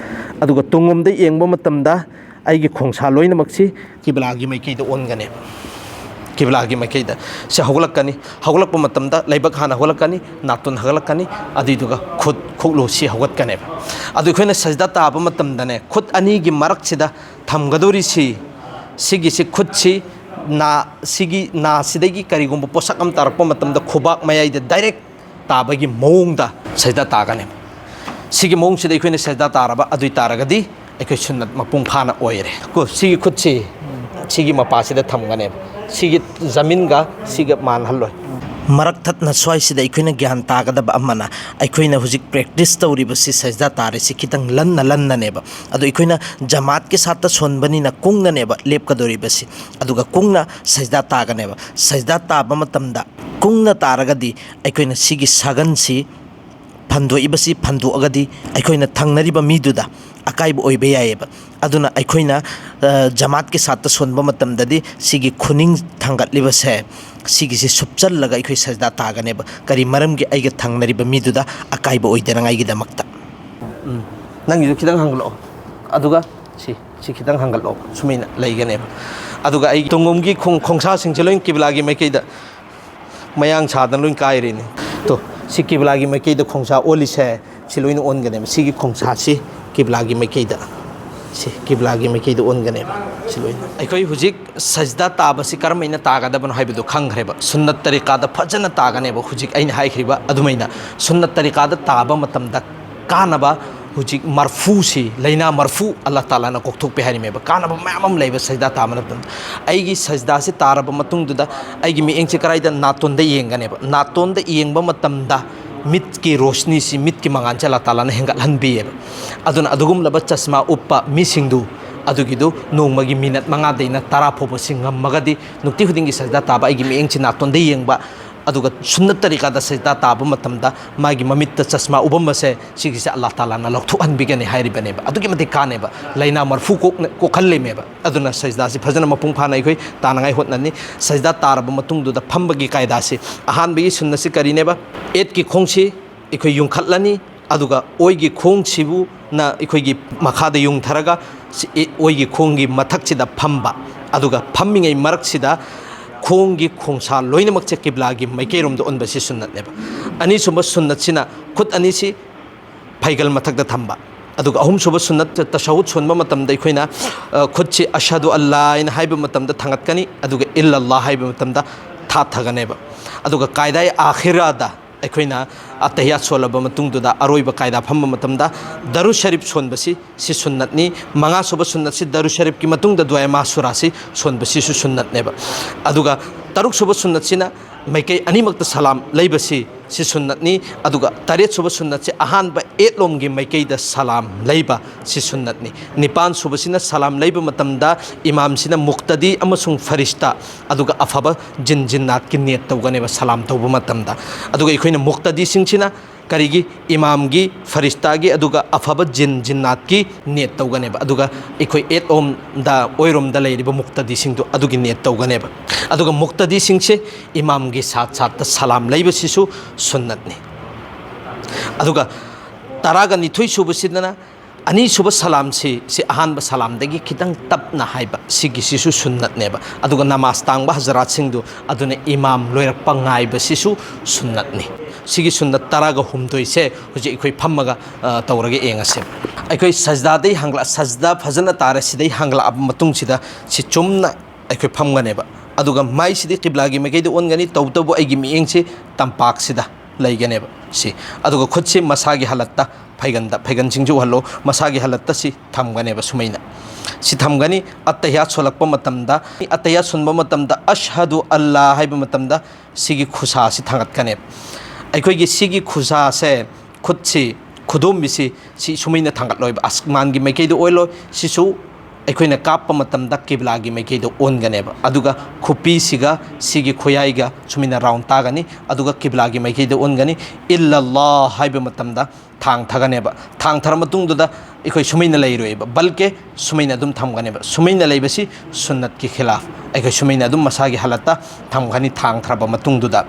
ꯑꯗꯨꯒ ꯇꯨꯡꯂꯣꯝꯗ ꯌꯦꯡꯕ ꯃꯇꯝꯗ ꯑꯩꯒꯤ ꯈꯣꯡꯁꯥ ꯂꯣꯏꯅꯃꯛꯁꯤ ꯀꯤꯕꯤꯂꯥꯒꯤ ꯃꯥꯏꯀꯩꯗ ꯑꯣꯟꯒꯅꯦꯕ꯫ ꯀꯤꯕꯤꯂꯥꯒꯤ ꯃꯥꯏꯀꯩꯗ ꯁꯤ ꯍꯧꯒꯠꯂꯛꯀꯅꯤ꯫ ꯍꯧꯒꯠꯂꯛꯄ ꯃꯇꯝꯗ ꯂꯩꯕꯥꯛ ꯍꯥꯟꯅ ꯍꯧꯒꯠꯂꯛꯀꯅꯤ, ꯅꯥꯇꯣꯟ ꯍꯧꯒꯠꯂꯛꯀꯅꯤ, ꯑꯗꯨꯏꯗꯨꯒ ꯈꯨꯠ ꯈꯨꯛꯂꯨ ꯁꯤ ꯍꯧꯒꯠꯀꯅꯦꯕ꯫ ꯑꯗꯨ ꯑꯩꯈꯣꯏꯅ ꯁꯖꯗꯥ ꯇꯥꯕ ꯃꯇꯝꯗꯅꯦ, ꯈꯨꯠ ꯑꯅꯤꯒꯤ ꯃꯔꯛꯁꯤꯗ ꯊꯝꯒꯗꯧꯔꯤꯁꯤ, ꯁꯤꯒꯤꯁꯤ ꯈꯨꯠꯁꯤ ꯅꯥ, ꯁꯤꯒꯤ ꯅꯥꯁꯤꯗꯒꯤ ꯀꯔꯤꯒꯨꯝꯕ ꯄꯣꯠꯁꯛ ꯑꯃ ꯇꯥꯔꯛꯄ ꯃꯇꯝꯗ ꯈꯨꯕꯥꯛ ꯃꯌꯥꯏꯗ ꯗꯥꯏꯔꯦꯛ ꯇꯥꯕꯒꯤ ꯃꯑꯣꯡꯗ ꯁꯖꯗꯥ ꯇꯥꯒꯅꯦꯕ꯫ ꯁꯤꯒꯤ ꯃꯑꯣꯡꯁꯤꯗ ꯑꯩꯈꯣꯏꯅ ꯁꯖꯗꯥ ꯇꯥꯔꯕ, ꯑꯗꯨ ꯑꯣꯏ ꯇꯥꯔꯒꯗꯤ ꯑꯩꯈꯣꯏ ꯁꯨꯟꯅꯠ ꯃꯄꯨꯡ ꯐꯥꯅ ꯑꯣꯏꯔꯦ꯫ ꯀꯣ, ꯁꯤꯒꯤ ꯈꯨꯠꯁꯤ ꯁꯤꯒꯤ ꯃꯄꯥꯁꯤꯗ ꯊꯝꯒꯅꯦꯕ, ꯁꯤꯒꯤ ꯖꯃꯤꯟꯒ ꯁꯤꯒ ꯃꯥꯟꯍꯜꯂꯣꯏ꯫ ꯃꯔꯛ ꯊꯠꯅ ꯁ꯭ꯋꯥꯏꯁꯤꯗ ꯑꯩꯈꯣꯏꯅ ꯒ꯭ꯌꯥꯟ ꯇꯥꯒꯗꯕ ꯑꯃꯅ, ꯑꯩꯈꯣꯏꯅ ꯍꯧꯖꯤꯛ ꯄ꯭ꯔꯦꯛꯇꯤꯁ ꯇꯧꯔꯤꯕꯁꯤ, ꯁꯖꯗꯥ ꯇꯥꯔꯤꯁꯤ ꯈꯤꯇꯪ ꯂꯟꯅ ꯂꯟꯅꯅꯦꯕ꯫ ꯑꯗꯣ ꯑꯩꯈꯣꯏꯅ ꯖꯃꯥꯠꯀꯤ ꯁꯥꯠꯇ ꯁꯣꯟꯕꯅꯤꯅ ꯀꯨꯡꯅꯅꯦꯕ ꯂꯦꯞꯀꯗꯧꯔꯤꯕꯁꯤ, ꯑꯗꯨꯒ ꯀꯨꯡꯅ ꯁꯖꯗꯥ ꯇꯥꯒꯅꯦꯕ꯫ ꯁꯖꯗꯥ ꯇꯥꯕ ꯃꯇꯝꯗ ꯀꯨꯡꯅ ꯇꯥꯔꯒꯗꯤ ꯑꯩꯈꯣꯏꯅ ꯁꯤꯒꯤ ꯁꯥꯒꯟꯁꯤ ꯐꯟꯗꯣꯛꯏꯕꯁꯤ ꯐꯟꯗꯣꯛꯑꯒꯗꯤ ꯑꯩꯈꯣꯏꯅ ꯊꯪꯅꯔꯤꯕ ꯃꯤꯗꯨꯗ ꯑꯀꯥꯏꯕ ꯑꯣꯏꯕ ꯌꯥꯏꯑꯕ꯫ ꯑꯗꯨꯅ ꯑꯩꯈꯣꯏꯅ, ꯑ, ꯖꯃꯥꯠꯀꯤ ꯁꯥꯠꯇ ꯁꯣꯟꯕ ꯃꯇꯝꯗꯗꯤ ꯁꯤꯒꯤ ꯈꯨꯅꯤꯡ ꯊꯥꯡꯒꯠꯂꯤꯕꯁꯦ, ꯁꯤꯒꯤꯁꯤ ꯁꯨꯞꯆꯜꯂꯒ ꯑꯩꯈꯣꯏ ꯁꯖꯗꯥ ꯇꯥꯒꯅꯦꯕ꯫ ꯀꯔꯤ ꯃꯔꯝꯒꯤ? ꯑꯩꯒ ꯊꯪꯅꯔꯤꯕ ꯃꯤꯗꯨꯗ ꯑꯀꯥꯏꯕ ꯑꯣꯏꯗꯅꯉꯥꯏꯒꯤꯗꯃꯛꯇ꯫ ꯎꯝ꯫ ꯅꯪꯒꯤꯁꯨ ꯈꯤꯇꯪ ꯍꯥꯡꯒꯠꯂꯛꯑꯣ, ꯑꯗꯨꯒ ꯁꯤ, ꯁꯤ ꯈꯤꯇꯪ ꯍꯥꯡꯒꯠꯂꯛꯑꯣ, ꯁꯨꯃꯥꯏꯅ ꯂꯩꯒꯅꯦꯕ꯫ ꯑꯗꯨꯒ ꯑꯩ ꯇꯨꯡꯂꯣꯝꯒꯤ ꯈꯣꯡ-, ꯈꯣꯡꯁꯥꯁꯤꯡꯁꯦ ꯂꯣꯏ ꯀꯤꯕꯤꯂꯥꯒꯤ ꯃꯥꯏꯀꯩꯗ ꯃꯌꯥꯡ ꯁꯥꯗꯅ ꯂꯣꯏ ꯀꯥꯏꯔꯦꯅꯦ꯫ ꯇꯣ, ꯁꯤ ꯀꯤꯕꯤꯂꯥꯒꯤ ꯃꯥꯏꯀꯩꯗ ꯈꯣꯡꯁꯥ ꯑꯣꯜꯂꯤꯁꯦ, ꯁꯤ ꯂꯣꯏꯅ ꯑꯣꯟꯒꯅꯦꯕ꯫ ꯁꯤꯒꯤ ꯈꯣꯡꯁꯥꯁꯤ ꯀꯤꯕꯤꯂꯥꯒꯤ ꯃꯥꯏꯀꯩꯗ, ꯁꯤ ꯀꯤꯕꯤꯂꯥꯒꯤ ꯃꯥꯏꯀꯩꯗ ꯑꯣꯟꯒꯅꯦꯕ꯫ ꯁꯤ ꯂꯣꯏꯅ꯫ ꯑꯩꯈꯣꯏ ꯍꯧꯖꯤꯛ ꯁꯖꯗꯥ ꯇꯥꯕꯁꯤ ꯀꯔꯝ ꯍꯥꯏꯅ ꯇꯥꯒꯗꯕꯅꯣ ꯍꯥꯏꯕꯗꯨ ꯈꯪꯈ꯭ꯔꯦꯕ꯫ ꯁꯨꯟꯅꯠ ꯇꯔꯤꯀꯥꯗ ꯐꯖꯅ ꯇꯥꯒꯅꯦꯕ꯫ ꯍꯧꯖꯤꯛ ꯑꯩꯅ ꯍꯥꯏꯈ꯭ꯔꯤꯕ ꯑꯗꯨꯃꯥꯏꯅ ꯁꯨꯟꯅꯠ ꯇꯔꯤꯀꯥꯗ ꯇꯥꯕ ꯃꯇꯝꯗ ꯀꯥꯟꯅꯕ ꯍꯧꯖꯤꯛ ꯃꯔꯐꯨꯁꯤ, ꯂꯥꯏꯅꯥ ꯃꯔꯐꯨ ꯑꯜꯂꯥꯍ ꯇꯥꯂꯥꯅ ꯀꯣꯛꯊꯣꯛꯄꯤ ꯍꯥꯏꯔꯤꯃꯦꯕ꯫ ꯀꯥꯟꯅꯕ ꯃꯌꯥꯝ ꯑꯃ ꯂꯩꯕ ꯁꯖꯗꯥ ꯇꯥꯕ ꯃꯇꯝꯗ꯫ ꯑꯩꯒꯤ ꯁꯖꯗꯥꯁꯤ ꯇꯥꯔꯕ ꯃꯇꯨꯡꯗꯨꯗ ꯑꯩꯒꯤ ꯃꯤꯠꯌꯦꯡꯁꯤ ꯀꯗꯥꯏꯗ? ꯅꯥꯇꯣꯟꯗ ꯌꯦꯡꯒꯅꯦꯕ꯫ ꯅꯥꯇꯣꯟꯗ ꯌꯦꯡꯕ ꯃꯇꯝꯗ ꯃꯤꯠꯀꯤ ꯔꯣꯁꯅꯤꯁꯤ, ꯃꯤꯠꯀꯤ ꯃꯉꯥꯟꯁꯦ ꯑꯜꯂꯥꯍ ꯇꯥꯂꯥꯅ ꯍꯦꯟꯒꯠꯍꯟꯕꯤꯌꯦꯕ꯫ ꯑꯗꯨꯅ ꯑꯗꯨꯒꯨꯝꯂꯕ ꯆꯁꯃꯥ ꯎꯞꯄ ꯃꯤꯁꯤꯡꯗꯨ, ꯑꯗꯨꯒꯤꯗꯨ ꯅꯣꯡꯃꯒꯤ ꯃꯤꯅꯠ ꯃꯉꯥꯗꯩꯅ ꯇꯔꯥ ꯐꯥꯎꯕꯁꯤ ꯉꯝꯃꯒꯗꯤ, ꯅꯨꯡꯇꯤ ꯈꯨꯗꯤꯡꯒꯤ ꯁꯖꯗꯥ ꯇꯥꯕ, ꯑꯩꯒꯤ ꯃꯤꯠꯌꯦꯡꯁꯤ ꯅꯥꯇꯣꯟꯗ ꯌꯦꯡꯕ, ꯑꯗꯨꯒ ꯁꯨꯟꯅꯠ ꯇꯔꯤꯀꯥꯗ ꯁꯖꯗꯥ ꯇꯥꯕ ꯃꯇꯝꯗ ꯃꯥꯒꯤ ꯃꯃꯤꯠꯇ ꯆꯁꯃꯥ ꯎꯞꯄꯝꯕꯁꯦ, ꯁꯤꯒꯤꯁꯦ ꯑꯜꯂꯥꯍ ꯇꯥꯂꯥꯅ ꯂꯧꯊꯣꯛꯍꯟꯕꯤꯒꯅꯤ ꯍꯥꯏꯔꯤꯕꯅꯦꯕ꯫ ꯑꯗꯨꯛꯀꯤ ꯃꯇꯤꯛ ꯀꯥꯟꯅꯩꯕ, ꯂꯥꯏꯅꯥ ꯃꯔꯐꯨ ꯀꯣꯛꯅ-, ꯀꯣꯛꯍꯜꯂꯤꯃꯦꯕ꯫ ꯑꯗꯨꯅ ꯁꯖꯗꯥꯁꯤ ꯐꯖꯅ ꯃꯄꯨꯡ ꯐꯥꯅ ꯑꯩꯈꯣꯏ ꯇꯥꯅꯉꯥꯏ ꯍꯣꯠꯅꯅꯤ꯫ ꯁꯖꯗꯥ ꯇꯥꯔꯕ ꯃꯇꯨꯡꯗꯨꯗ ꯐꯝꯕꯒꯤ ꯀꯥꯏꯗꯥꯁꯤ, ꯑꯍꯥꯟꯕꯒꯤ ꯁꯨꯟꯅꯁꯤ ꯀꯔꯤꯅꯦꯕ? ꯑꯦꯠꯀꯤ ꯈꯣꯡꯁꯤ ꯑꯩꯈꯣꯏ ꯌꯨꯡꯈꯠꯂꯅꯤ꯫ ꯑꯗꯨꯒ ꯑꯣꯏꯒꯤ ꯈꯣꯡꯁꯤꯕꯨꯅ ꯑꯩꯈꯣꯏꯒꯤ ꯃꯈꯥꯗ ꯌꯨꯡꯊꯔꯒ ꯁꯤ-, ꯑꯦ, ꯑꯣꯏꯒꯤ ꯈꯣꯡꯒꯤ ꯃꯊꯛꯁꯤꯗ ꯐꯝꯕ꯫ ꯑꯗꯨꯒ ꯐꯝꯃꯤꯉꯩ ꯃꯔꯛꯁꯤꯗ ꯈꯣꯡꯒꯤ ꯈꯣꯡꯁꯥ ꯂꯣꯏꯅꯃꯛꯁꯦ ꯀꯤꯕ꯭ꯂꯥꯒꯤ ꯃꯥꯏꯀꯩꯔꯣꯝꯗ ꯑꯣꯟꯕꯁꯤ ꯁꯨꯟꯅꯠꯅꯦꯕ꯫ ꯑꯅꯤꯁꯨꯕ ꯁꯨꯟꯅꯠꯁꯤꯅ ꯈꯨꯠ ꯑꯅꯤꯁꯤ ꯐꯩꯒꯜ ꯃꯊꯛꯇ ꯊꯝꯕ꯫ ꯑꯗꯨꯒ ꯑꯍꯨꯝꯁꯨꯕ ꯁꯨꯟꯅꯠ, ꯇꯁꯍꯨꯗ ꯁꯣꯟꯕ ꯃꯇꯝꯗ ꯑꯩꯈꯣꯏꯅ, ꯑ, ꯈꯨꯠꯁꯤ ꯑꯁꯍꯗꯨ ꯑꯜꯂꯥ ꯍꯥꯏꯅ ꯍꯥꯏꯕ ꯃꯇꯝꯗ ꯊꯥꯡꯒꯠꯀꯅꯤ, ꯑꯗꯨꯒ ꯏꯜꯂꯜꯂꯥ ꯍꯥꯏꯕ ꯃꯇꯝꯗ ꯊꯥꯊꯒꯅꯦꯕ꯫ ꯑꯗꯨꯒ ꯀꯥꯏꯗꯥꯏ ꯑꯥꯈꯤꯔꯥꯗ ꯑꯩꯈꯣꯏꯅ ꯑꯇꯍꯤꯌꯥꯠ ꯁꯣꯜꯂꯕ ꯃꯇꯨꯡꯗꯨꯗ ꯑꯔꯣꯏꯕ ꯀꯥꯏꯗꯥ ꯐꯝꯕ ꯃꯇꯝꯗ ꯗꯔꯨ ꯁꯔꯤꯐ ꯁꯣꯟꯕꯁꯤ, ꯁꯤ ꯁꯨꯟꯅꯠꯅꯤ꯫ ꯃꯉꯥꯁꯨꯕ ꯁꯨꯟꯅꯠꯁꯤ ꯗꯔꯨ ꯁꯔꯤꯐꯀꯤ ꯃꯇꯨꯡꯗ ꯗꯨꯑꯥꯏ ꯃꯥꯁꯨꯔꯥꯁꯤ ꯁꯣꯟꯕꯁꯤꯁꯨ ꯁꯨꯟꯅꯠꯅꯦꯕ꯫ ꯑꯗꯨꯒ ꯇꯔꯨꯛꯁꯨꯕ ꯁꯨꯟꯅꯠꯁꯤꯅ ꯃꯥꯏꯀꯩ ꯑꯅꯤꯃꯛꯇ ꯁꯂꯥꯝ ꯂꯩꯕꯁꯤ, ꯁꯤ ꯁꯨꯟꯅꯠꯅꯤ꯫ ꯑꯗꯨꯒ ꯇꯔꯦꯠꯁꯨꯕ ꯁꯨꯟꯅꯠꯁꯤ ꯑꯍꯥꯟꯕ ꯑꯦꯠꯂꯣꯝꯒꯤ ꯃꯥꯏꯀꯩꯗ ꯁꯂꯥꯝ ꯂꯩꯕ, ꯁꯤ ꯁꯨꯟꯅꯠꯅꯤ꯫ ꯅꯤꯄꯥꯟꯁꯨꯕꯁꯤꯅ ꯁꯂꯥꯝ ꯂꯩꯕ ꯃꯇꯝꯗ ꯏꯃꯥꯝꯁꯤꯅ ꯃꯨꯛꯇꯗꯤ ꯑꯃꯁꯨꯡ ꯐꯔꯤꯁꯇꯥ, ꯑꯗꯨꯒ ꯑꯐꯕ ꯖꯤꯟ ꯖꯤꯟꯅꯥꯠꯀꯤ ꯅꯤꯌꯠ ꯇꯧꯒꯅꯦꯕ ꯁꯂꯥꯝ ꯇꯧꯕ ꯃꯇꯝꯗ꯫ ꯑꯗꯨꯒ ꯑꯩꯈꯣꯏꯅ ꯃꯨꯛꯇꯗꯤꯁꯤꯡꯁꯤꯅ ꯀꯔꯤꯒꯤ? ꯏꯃꯥꯝꯒꯤ, ꯐꯔꯤꯁꯇꯥꯒꯤ, ꯑꯗꯨꯒ ꯑꯐꯕ ꯖꯤꯟ ꯖꯤꯟꯅꯥꯠꯀꯤ ꯅꯤꯌꯠ ꯇꯧꯒꯅꯦꯕ꯫ ꯑꯗꯨꯒ ꯑꯩꯈꯣꯏ ꯑꯦꯠꯂꯣꯝꯗ, ꯑꯣꯏꯔꯣꯝꯗ ꯂꯩꯔꯤꯕ ꯃꯨꯛꯇꯗꯤꯁꯤꯡꯗꯨ ꯑꯗꯨꯒꯤ ꯅꯤꯌꯠ ꯇꯧꯒꯅꯦꯕ꯫ ꯑꯗꯨꯒ ꯃꯨꯛꯇꯗꯤꯁꯤꯡꯁꯦ ꯏꯃꯥꯝꯒꯤ ꯁꯥꯠ ꯁꯥꯠꯇ ꯁꯂꯥꯝ ꯂꯩꯕꯁꯤꯁꯨ ꯁꯨꯟꯅꯠꯅꯤ꯫ ꯑꯗꯨꯒ ꯇꯔꯥꯒ ꯅꯤꯊꯣꯏ ꯁꯨꯕꯁꯤꯗꯅ ꯑꯅꯤꯁꯨꯕ ꯁꯂꯥꯝꯁꯤ, ꯁꯤ ꯑꯍꯥꯟꯕ ꯁꯂꯥꯝꯗꯒꯤ ꯈꯤꯇꯪ ꯇꯞꯅ ꯍꯥꯏꯕ, ꯁꯤꯒꯤꯁꯤꯁꯨ ꯁꯨꯟꯅꯠꯅꯦꯕ꯫ ꯑꯗꯨꯒ ꯅꯃꯥꯖ ꯇꯥꯡꯕ ꯍꯖꯔꯥꯠꯁꯤꯡꯗꯨ ꯑꯗꯨꯅ ꯏꯃꯥꯝ ꯂꯣꯏꯔꯛꯄ ꯉꯥꯏꯕꯁꯤꯁꯨ ꯁꯨꯟꯅꯠꯅꯤ꯫ ꯁꯤꯒꯤ ꯁꯨꯟꯅꯠ ꯇꯔꯥꯒ ꯍꯨꯝꯗꯣꯏꯁꯦ ꯍꯧꯖꯤꯛ ꯑꯩꯈꯣꯏ ꯐꯝꯃꯒ, ꯑ, ꯇꯧꯔꯒ ꯌꯦꯡꯉꯁꯦ꯫ ꯑꯩꯈꯣꯏ ꯁꯖꯗꯥꯗꯩ ꯍꯥꯡꯒꯠꯂ-, ꯁꯖꯗꯥ ꯐꯖꯅ ꯇꯥꯔꯦ, ꯁꯤꯗꯩ ꯍꯥꯡꯒꯠꯂꯛꯑꯕ ꯃꯇꯨꯡꯁꯤꯗ ꯁꯤ ꯆꯨꯝꯅ ꯑꯩꯈꯣꯏ ꯐꯝꯒꯅꯦꯕ꯫ ꯑꯗꯨꯒ ꯃꯥꯏꯁꯤꯗꯤ ꯀꯤꯕ꯭ꯂꯥꯒꯤ ꯃꯥꯏꯀꯩꯗ ꯑꯣꯟꯒꯅꯤ, ꯇꯧꯕꯇꯕꯨ ꯑꯩꯒꯤ ꯃꯤꯠꯌꯦꯡꯁꯤ ꯇꯝꯄꯥꯛꯁꯤꯗ ꯂꯩꯒꯅꯦꯕ꯫ ꯁꯤ, ꯑꯗꯨꯒ ꯈꯨꯠꯁꯤ ꯃꯁꯥꯒꯤ ꯍꯥꯂꯠꯇ, ꯐꯩꯒꯟꯗ, ꯐꯩꯒꯟꯁꯤꯡꯁꯤ ꯎꯍꯜꯂꯣ, ꯃꯁꯥꯒꯤ ꯍꯥꯂꯠꯇ ꯁꯤ ꯊꯝꯒꯅꯦꯕ ꯁꯨꯃꯥꯏꯅ꯫ ꯁꯤ ꯊꯝꯒꯅꯤ꯫ ꯑꯠꯇꯍꯤꯌꯥꯠ ꯁꯣꯜꯂꯛꯄ ꯃꯇꯝꯗ, ꯑꯠꯇꯍꯤꯌꯥꯠ ꯁꯣꯟꯕ ꯃꯇꯝꯗ ꯑꯁꯍꯗꯨ ꯑꯜꯂꯥ ꯍꯥꯏꯕ ꯃꯇꯝꯗ ꯁꯤꯒꯤ ꯈꯨꯁꯥꯁꯤ ꯊꯥꯡꯒꯠꯀꯅꯦꯕ꯫ ꯑꯩꯈꯣꯏꯒꯤ ꯁꯤꯒꯤ ꯈꯨꯁꯥꯁꯦ, ꯈꯨꯠꯁꯤ, ꯈꯨꯗꯣꯝꯕꯤꯁꯤ, ꯁꯤ ꯁꯨꯃꯥꯏꯅ ꯊꯥꯡꯒꯠꯂꯣꯏꯕ, ꯑꯁꯃꯥꯟꯒꯤ ꯃꯥꯏꯀꯩꯗ ꯑꯣꯏꯂꯣꯏ꯫ ꯁꯤꯁꯨ ꯑꯩꯈꯣꯏꯅ ꯀꯥꯞꯄ ꯃꯇꯝꯗ ꯀꯤꯕ꯭ꯂꯥꯒꯤ ꯃꯥꯏꯀꯩꯗ ꯑꯣꯟꯒꯅꯦꯕ꯫ ꯑꯗꯨꯒ ꯈꯨꯄꯤꯁꯤꯒ ꯁꯤꯒꯤ ꯈꯨꯌꯥꯏꯒ ꯁꯨꯃꯥꯏꯅ ꯔꯥꯎꯟ ꯇꯥꯒꯅꯤ, ꯑꯗꯨꯒ ꯀꯤꯕ꯭ꯂꯥꯒꯤ ꯃꯥꯏꯀꯩꯗ ꯑꯣꯟꯒꯅꯤ꯫ ꯏꯜꯂꯜꯂꯥ ꯍꯥꯏꯕ ꯃꯇꯝꯗ ꯊꯥꯡ ꯊꯥꯒꯅꯦꯕ꯫ ꯊꯥꯡ ꯊꯥꯔ ꯃꯇꯨꯡꯗꯨꯗ ꯑꯩꯈꯣꯏ ꯁꯨꯃꯥꯏꯅ ꯂꯩꯔꯣꯏꯕ, ꯕꯜꯀꯦ ꯁꯨꯃꯥꯏꯅ ꯑꯗꯨꯝ ꯊꯝꯒꯅꯦꯕ꯫ ꯁꯨꯃꯥꯏꯅ ꯂꯩꯕꯁꯤ ꯁꯨꯟꯅꯠꯀꯤ ꯈꯤꯂꯥꯐ꯫ ꯑꯩꯈꯣꯏ ꯁꯨꯃꯥꯏꯅ ꯑꯗꯨꯝ ꯃꯁꯥꯒꯤ ꯍꯥꯂꯠꯇ ꯊꯝꯒꯅꯤ ꯊꯥꯡ ꯊꯥꯔꯕ ꯃꯇꯨꯡꯗꯨꯗ꯫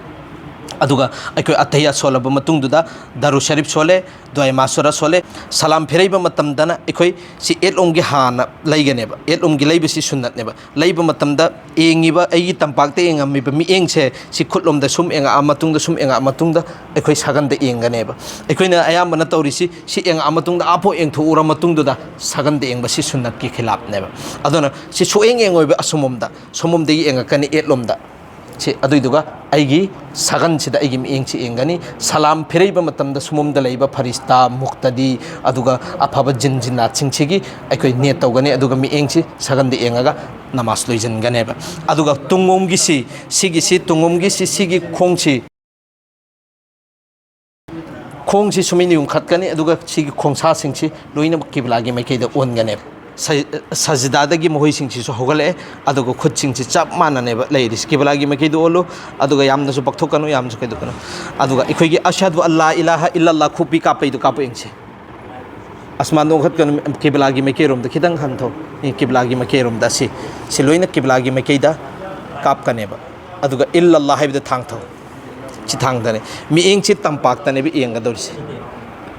ꯑꯗꯨꯒ ꯑꯩꯈꯣꯏ ꯑꯇꯍꯤꯌꯥ ꯁꯣꯜꯂꯕ ꯃꯇꯨꯡꯗꯨꯗ ꯗꯔꯨ ꯁꯔꯤꯐ ꯁꯣꯜꯂꯦ, ꯗꯨꯋꯥꯏ ꯃꯥꯁꯨꯔꯥ ꯁꯣꯜꯂꯦ꯫ ꯁꯂꯥꯝ ꯐꯤꯔꯩꯕ ꯃꯇꯝꯗꯅ ꯑꯩꯈꯣꯏ ꯁꯤ ꯑꯦꯠꯂꯣꯝꯒꯤ ꯍꯥꯟꯅ ꯂꯩꯒꯅꯦꯕ꯫ ꯑꯦꯠꯂꯣꯝꯒꯤ ꯂꯩꯕꯁꯤ ꯁꯨꯟꯅꯠꯅꯦꯕ꯫ ꯂꯩꯕ ꯃꯇꯝꯗ ꯌꯦꯡꯉꯤꯕ, ꯑꯩꯒꯤ ꯇꯝꯄꯥꯛꯇ ꯌꯦꯡꯉꯝꯃꯤꯕ ꯃꯤꯠꯌꯦꯡꯁꯦ ꯁꯤ ꯈꯨꯠꯂꯣꯝꯗ ꯁꯨꯝ ꯌꯦꯡꯉꯛꯑ ꯃꯇꯨꯡꯗ, ꯁꯨꯝ ꯌꯦꯡꯉꯛꯑ ꯃꯇꯨꯡꯗ ꯑꯩꯈꯣꯏ ꯁꯒꯟꯗ ꯌꯦꯡꯒꯅꯦꯕ꯫ ꯑꯩꯈꯣꯏꯅ ꯑꯌꯥꯝꯕꯅ ꯇꯧꯔꯤꯁꯤ ꯁꯤ ꯌꯦꯡꯉꯛꯑ ꯃꯇꯨꯡꯗ, ꯑꯥꯐꯥꯎ ꯌꯦꯡꯊꯣꯛꯎꯔ ꯃꯇꯨꯡꯗꯨꯗ ꯁꯒꯟꯗ ꯌꯦꯡꯕꯁꯤ ꯁꯨꯟꯅꯠꯀꯤ ꯈꯤꯂꯥꯞꯅꯦꯕ꯫ ꯑꯗꯨꯅ ꯁꯤ ꯁꯨꯛꯌꯦꯡ ꯌꯦꯡꯉꯣꯏꯕ, ꯑꯁꯣꯝꯂꯣꯝꯗ, ꯁꯣꯝꯂꯣꯝꯗꯒꯤ ꯌꯦꯡꯉꯛꯀꯅꯤ, ꯑꯦꯠꯂꯣꯝꯗ꯫ ꯁꯤ ꯑꯗꯨꯏꯗꯨꯒ ꯑꯩꯒꯤ ꯁꯒꯟꯁꯤꯗ ꯑꯩꯒꯤ ꯃꯤꯠꯌꯦꯡꯁꯤ ꯌꯦꯡꯒꯅꯤ꯫ ꯁꯂꯥꯝ ꯐꯤꯔꯩꯕ ꯃꯇꯝꯗ ꯁꯣꯝꯂꯣꯝꯗ ꯂꯩꯕ ꯐꯔꯤꯁꯇꯥ, ꯃꯨꯛꯇꯗꯤ, ꯑꯗꯨꯒ ꯑꯐꯕ ꯖꯤꯟ ꯖꯤꯟꯅꯥꯠꯁꯤꯡꯁꯤꯒꯤ ꯑꯩꯈꯣꯏ ꯅꯤꯌꯠ ꯇꯧꯒꯅꯤ꯫ ꯑꯗꯨꯒ ꯃꯤꯠꯌꯦꯡꯁꯤ ꯁꯒꯟꯗ ꯌꯦꯡꯉꯒ ꯅꯃꯥꯖ ꯂꯣꯏꯁꯤꯟꯒꯅꯦꯕ꯫ ꯑꯗꯨꯒ ꯇꯨꯡꯂꯣꯝꯒꯤꯁꯤ, ꯁꯤꯒꯤꯁꯤ, ꯇꯨꯡꯂꯣꯝꯒꯤꯁꯤ, ꯁꯤꯒꯤ ꯈꯣꯡꯁꯤ, ꯈꯣꯡꯁꯤ ꯁꯨꯃꯥꯏꯅ ꯌꯨꯡꯈꯠꯀꯅꯤ꯫ ꯑꯗꯨꯒ ꯁꯤꯒꯤ ꯈꯣꯡꯁꯥꯁꯤꯡꯁꯤ ꯂꯣꯏꯅꯃꯛ ꯀꯤꯕ꯭ꯂꯥꯒꯤ ꯃꯥꯏꯀꯩꯗ ꯑꯣꯟꯒꯅꯦꯕ꯫ ꯁ-, ꯁꯖꯤꯗꯥꯗꯒꯤ ꯃꯈꯣꯏꯁꯤꯡꯁꯤꯁꯨ ꯍꯧꯒꯠꯂꯛꯑꯦ꯫ ꯑꯗꯨꯒ ꯈꯨꯠꯁꯤꯡꯁꯤ ꯆꯞ ꯃꯥꯟꯅꯅꯦꯕ ꯂꯩꯔꯤꯁꯤ꯫ ꯀꯤꯕ꯭ꯂꯥꯒꯤ ꯃꯥꯏꯀꯩꯗ ꯑꯣꯜꯂꯨ꯫ ꯑꯗꯨꯒ ꯌꯥꯝꯅꯁꯨ ꯄꯛꯊꯣꯛꯀꯅꯨ, ꯌꯥꯝꯅꯁꯨ ꯀꯩꯗꯧꯀꯅꯨ꯫ ꯑꯗꯨꯒ ꯑꯩꯈꯣꯏꯒꯤ ꯑꯁꯍꯗꯨ ꯑꯜꯂꯥ ꯏꯂꯥꯍ ꯏꯜꯂꯜꯂꯥ ꯈꯨꯄꯤ ꯀꯥꯞꯄꯩꯗꯨ ꯀꯥꯞꯄ ꯌꯦꯡꯁꯤ꯫ ꯑꯁꯃꯥꯟꯗ ꯑꯣꯟꯈꯠꯀꯅꯨ, ꯀꯤꯕ꯭ꯂꯥꯒꯤ ꯃꯥꯏꯀꯩꯔꯣꯝꯗ ꯈꯤꯇꯪ ꯍꯟꯊꯧ꯫ ꯑꯦ, ꯀꯤꯕ꯭ꯂꯥꯒꯤ ꯃꯥꯏꯀꯩꯔꯣꯝꯗ, ꯑꯁꯤ, ꯁꯤ ꯂꯣꯏꯅ ꯀꯤꯕ꯭ꯂꯥꯒꯤ ꯃꯥꯏꯀꯩꯗ ꯀꯥꯞꯀꯅꯦꯕ꯫ ꯑꯗꯨꯒ ꯏꯜꯂꯜꯂꯥ ꯍꯥꯏꯕꯗ ꯊꯥꯡꯊꯧ꯫ ꯁꯤ ꯊꯥꯡꯗꯅꯦ꯫ ꯃꯤꯠꯌꯦꯡꯁꯤ ꯇꯝꯄꯥꯛꯇꯅꯦꯕ ꯌꯦꯡꯒꯗꯧꯔꯤꯁꯦ꯫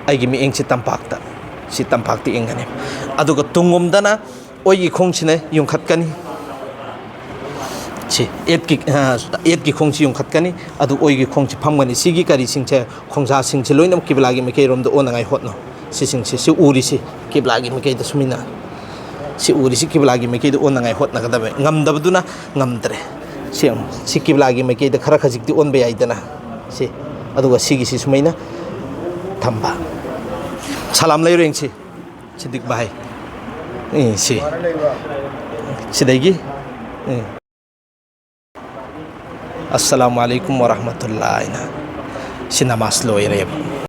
ꯑꯩꯒꯤ ꯃꯤꯠꯌꯦꯡꯁꯤ ꯇꯝꯄꯥꯛꯇ꯫ ꯁꯤ ꯇꯝꯄꯥꯛꯇ ꯌꯦꯡꯒꯅꯤ꯫ ꯑꯗꯨꯒ ꯇꯨꯡꯂꯣꯝꯗꯅ ꯑꯣꯏꯒꯤ ꯈꯣꯡꯁꯤꯅ ꯌꯨꯡꯈꯠꯀꯅꯤ꯫ ꯁꯤ ꯑꯦꯠꯀꯤ, ꯑ, ꯑꯦꯠꯀꯤ ꯈꯣꯡꯁꯤ ꯌꯨꯡꯈꯠꯀꯅꯤ꯫ ꯑꯗꯨ ꯑꯣꯏꯒꯤ ꯈꯣꯡꯁꯤ ꯐꯝꯒꯅꯤ꯫ ꯁꯤꯒꯤ ꯀꯔꯤꯁꯤꯡꯁꯦ, ꯈꯣꯡꯁꯥꯁꯤꯡꯁꯤ ꯂꯣꯏꯅꯃꯛ ꯀꯤꯕ꯭ꯂꯥꯒꯤ ꯃꯥꯏꯀꯩꯔꯣꯝꯗ ꯑꯣꯟꯅꯉꯥꯏ ꯍꯣꯠꯅꯧ꯫ ꯁꯤꯁꯤꯡꯁꯤ, ꯁꯤ ꯎꯔꯤꯁꯤ ꯀꯤꯕ꯭ꯂꯥꯒꯤ ꯃꯥꯏꯀꯩꯗ ꯁꯨꯃꯥꯏꯅ꯫ ꯁꯤ ꯎꯔꯤꯁꯤ ꯀꯤꯕ꯭ꯂꯥꯒꯤ ꯃꯥꯏꯀꯩꯗ ꯑꯣꯟꯅꯉꯥꯏ ꯍꯣꯠꯅꯒꯗꯕ꯫ ꯉꯝꯗꯕꯗꯨꯅ ꯉꯝꯗ꯭ꯔꯦ꯫ ꯁꯤ ꯌꯦꯡꯉꯨ꯫ ꯁꯤ ꯀꯤꯕ꯭ꯂꯥꯒꯤ ꯃꯥꯏꯀꯩꯗ ꯈꯔ ꯈꯖꯤꯛꯇꯤ ꯑꯣꯟꯕ ꯌꯥꯏꯗꯅ꯫ ꯁꯤ꯫ ꯑꯗꯨꯒ ꯁꯤꯒꯤꯁꯤ ꯁꯨꯃꯥꯏꯅ ꯊꯝꯕ꯫ ꯁꯂꯥꯝ ꯂꯩꯔꯣ ꯌꯦꯡꯁꯤ꯫ ꯁꯤꯗꯤꯛ ꯚꯥꯏ꯫ ꯑꯦ, ꯁꯤ꯫ ꯁꯤꯗꯒꯤ꯫ ꯑꯦ꯫ ꯑꯁꯁꯂꯥꯃꯨ ꯑꯂꯩꯀꯨꯝ ꯋꯔꯍꯃꯇꯨꯜꯂꯥ ꯍꯥꯏꯅ꯫ ꯁꯤ ꯅꯃꯥꯖ ꯂꯣꯏꯔꯦꯕ꯫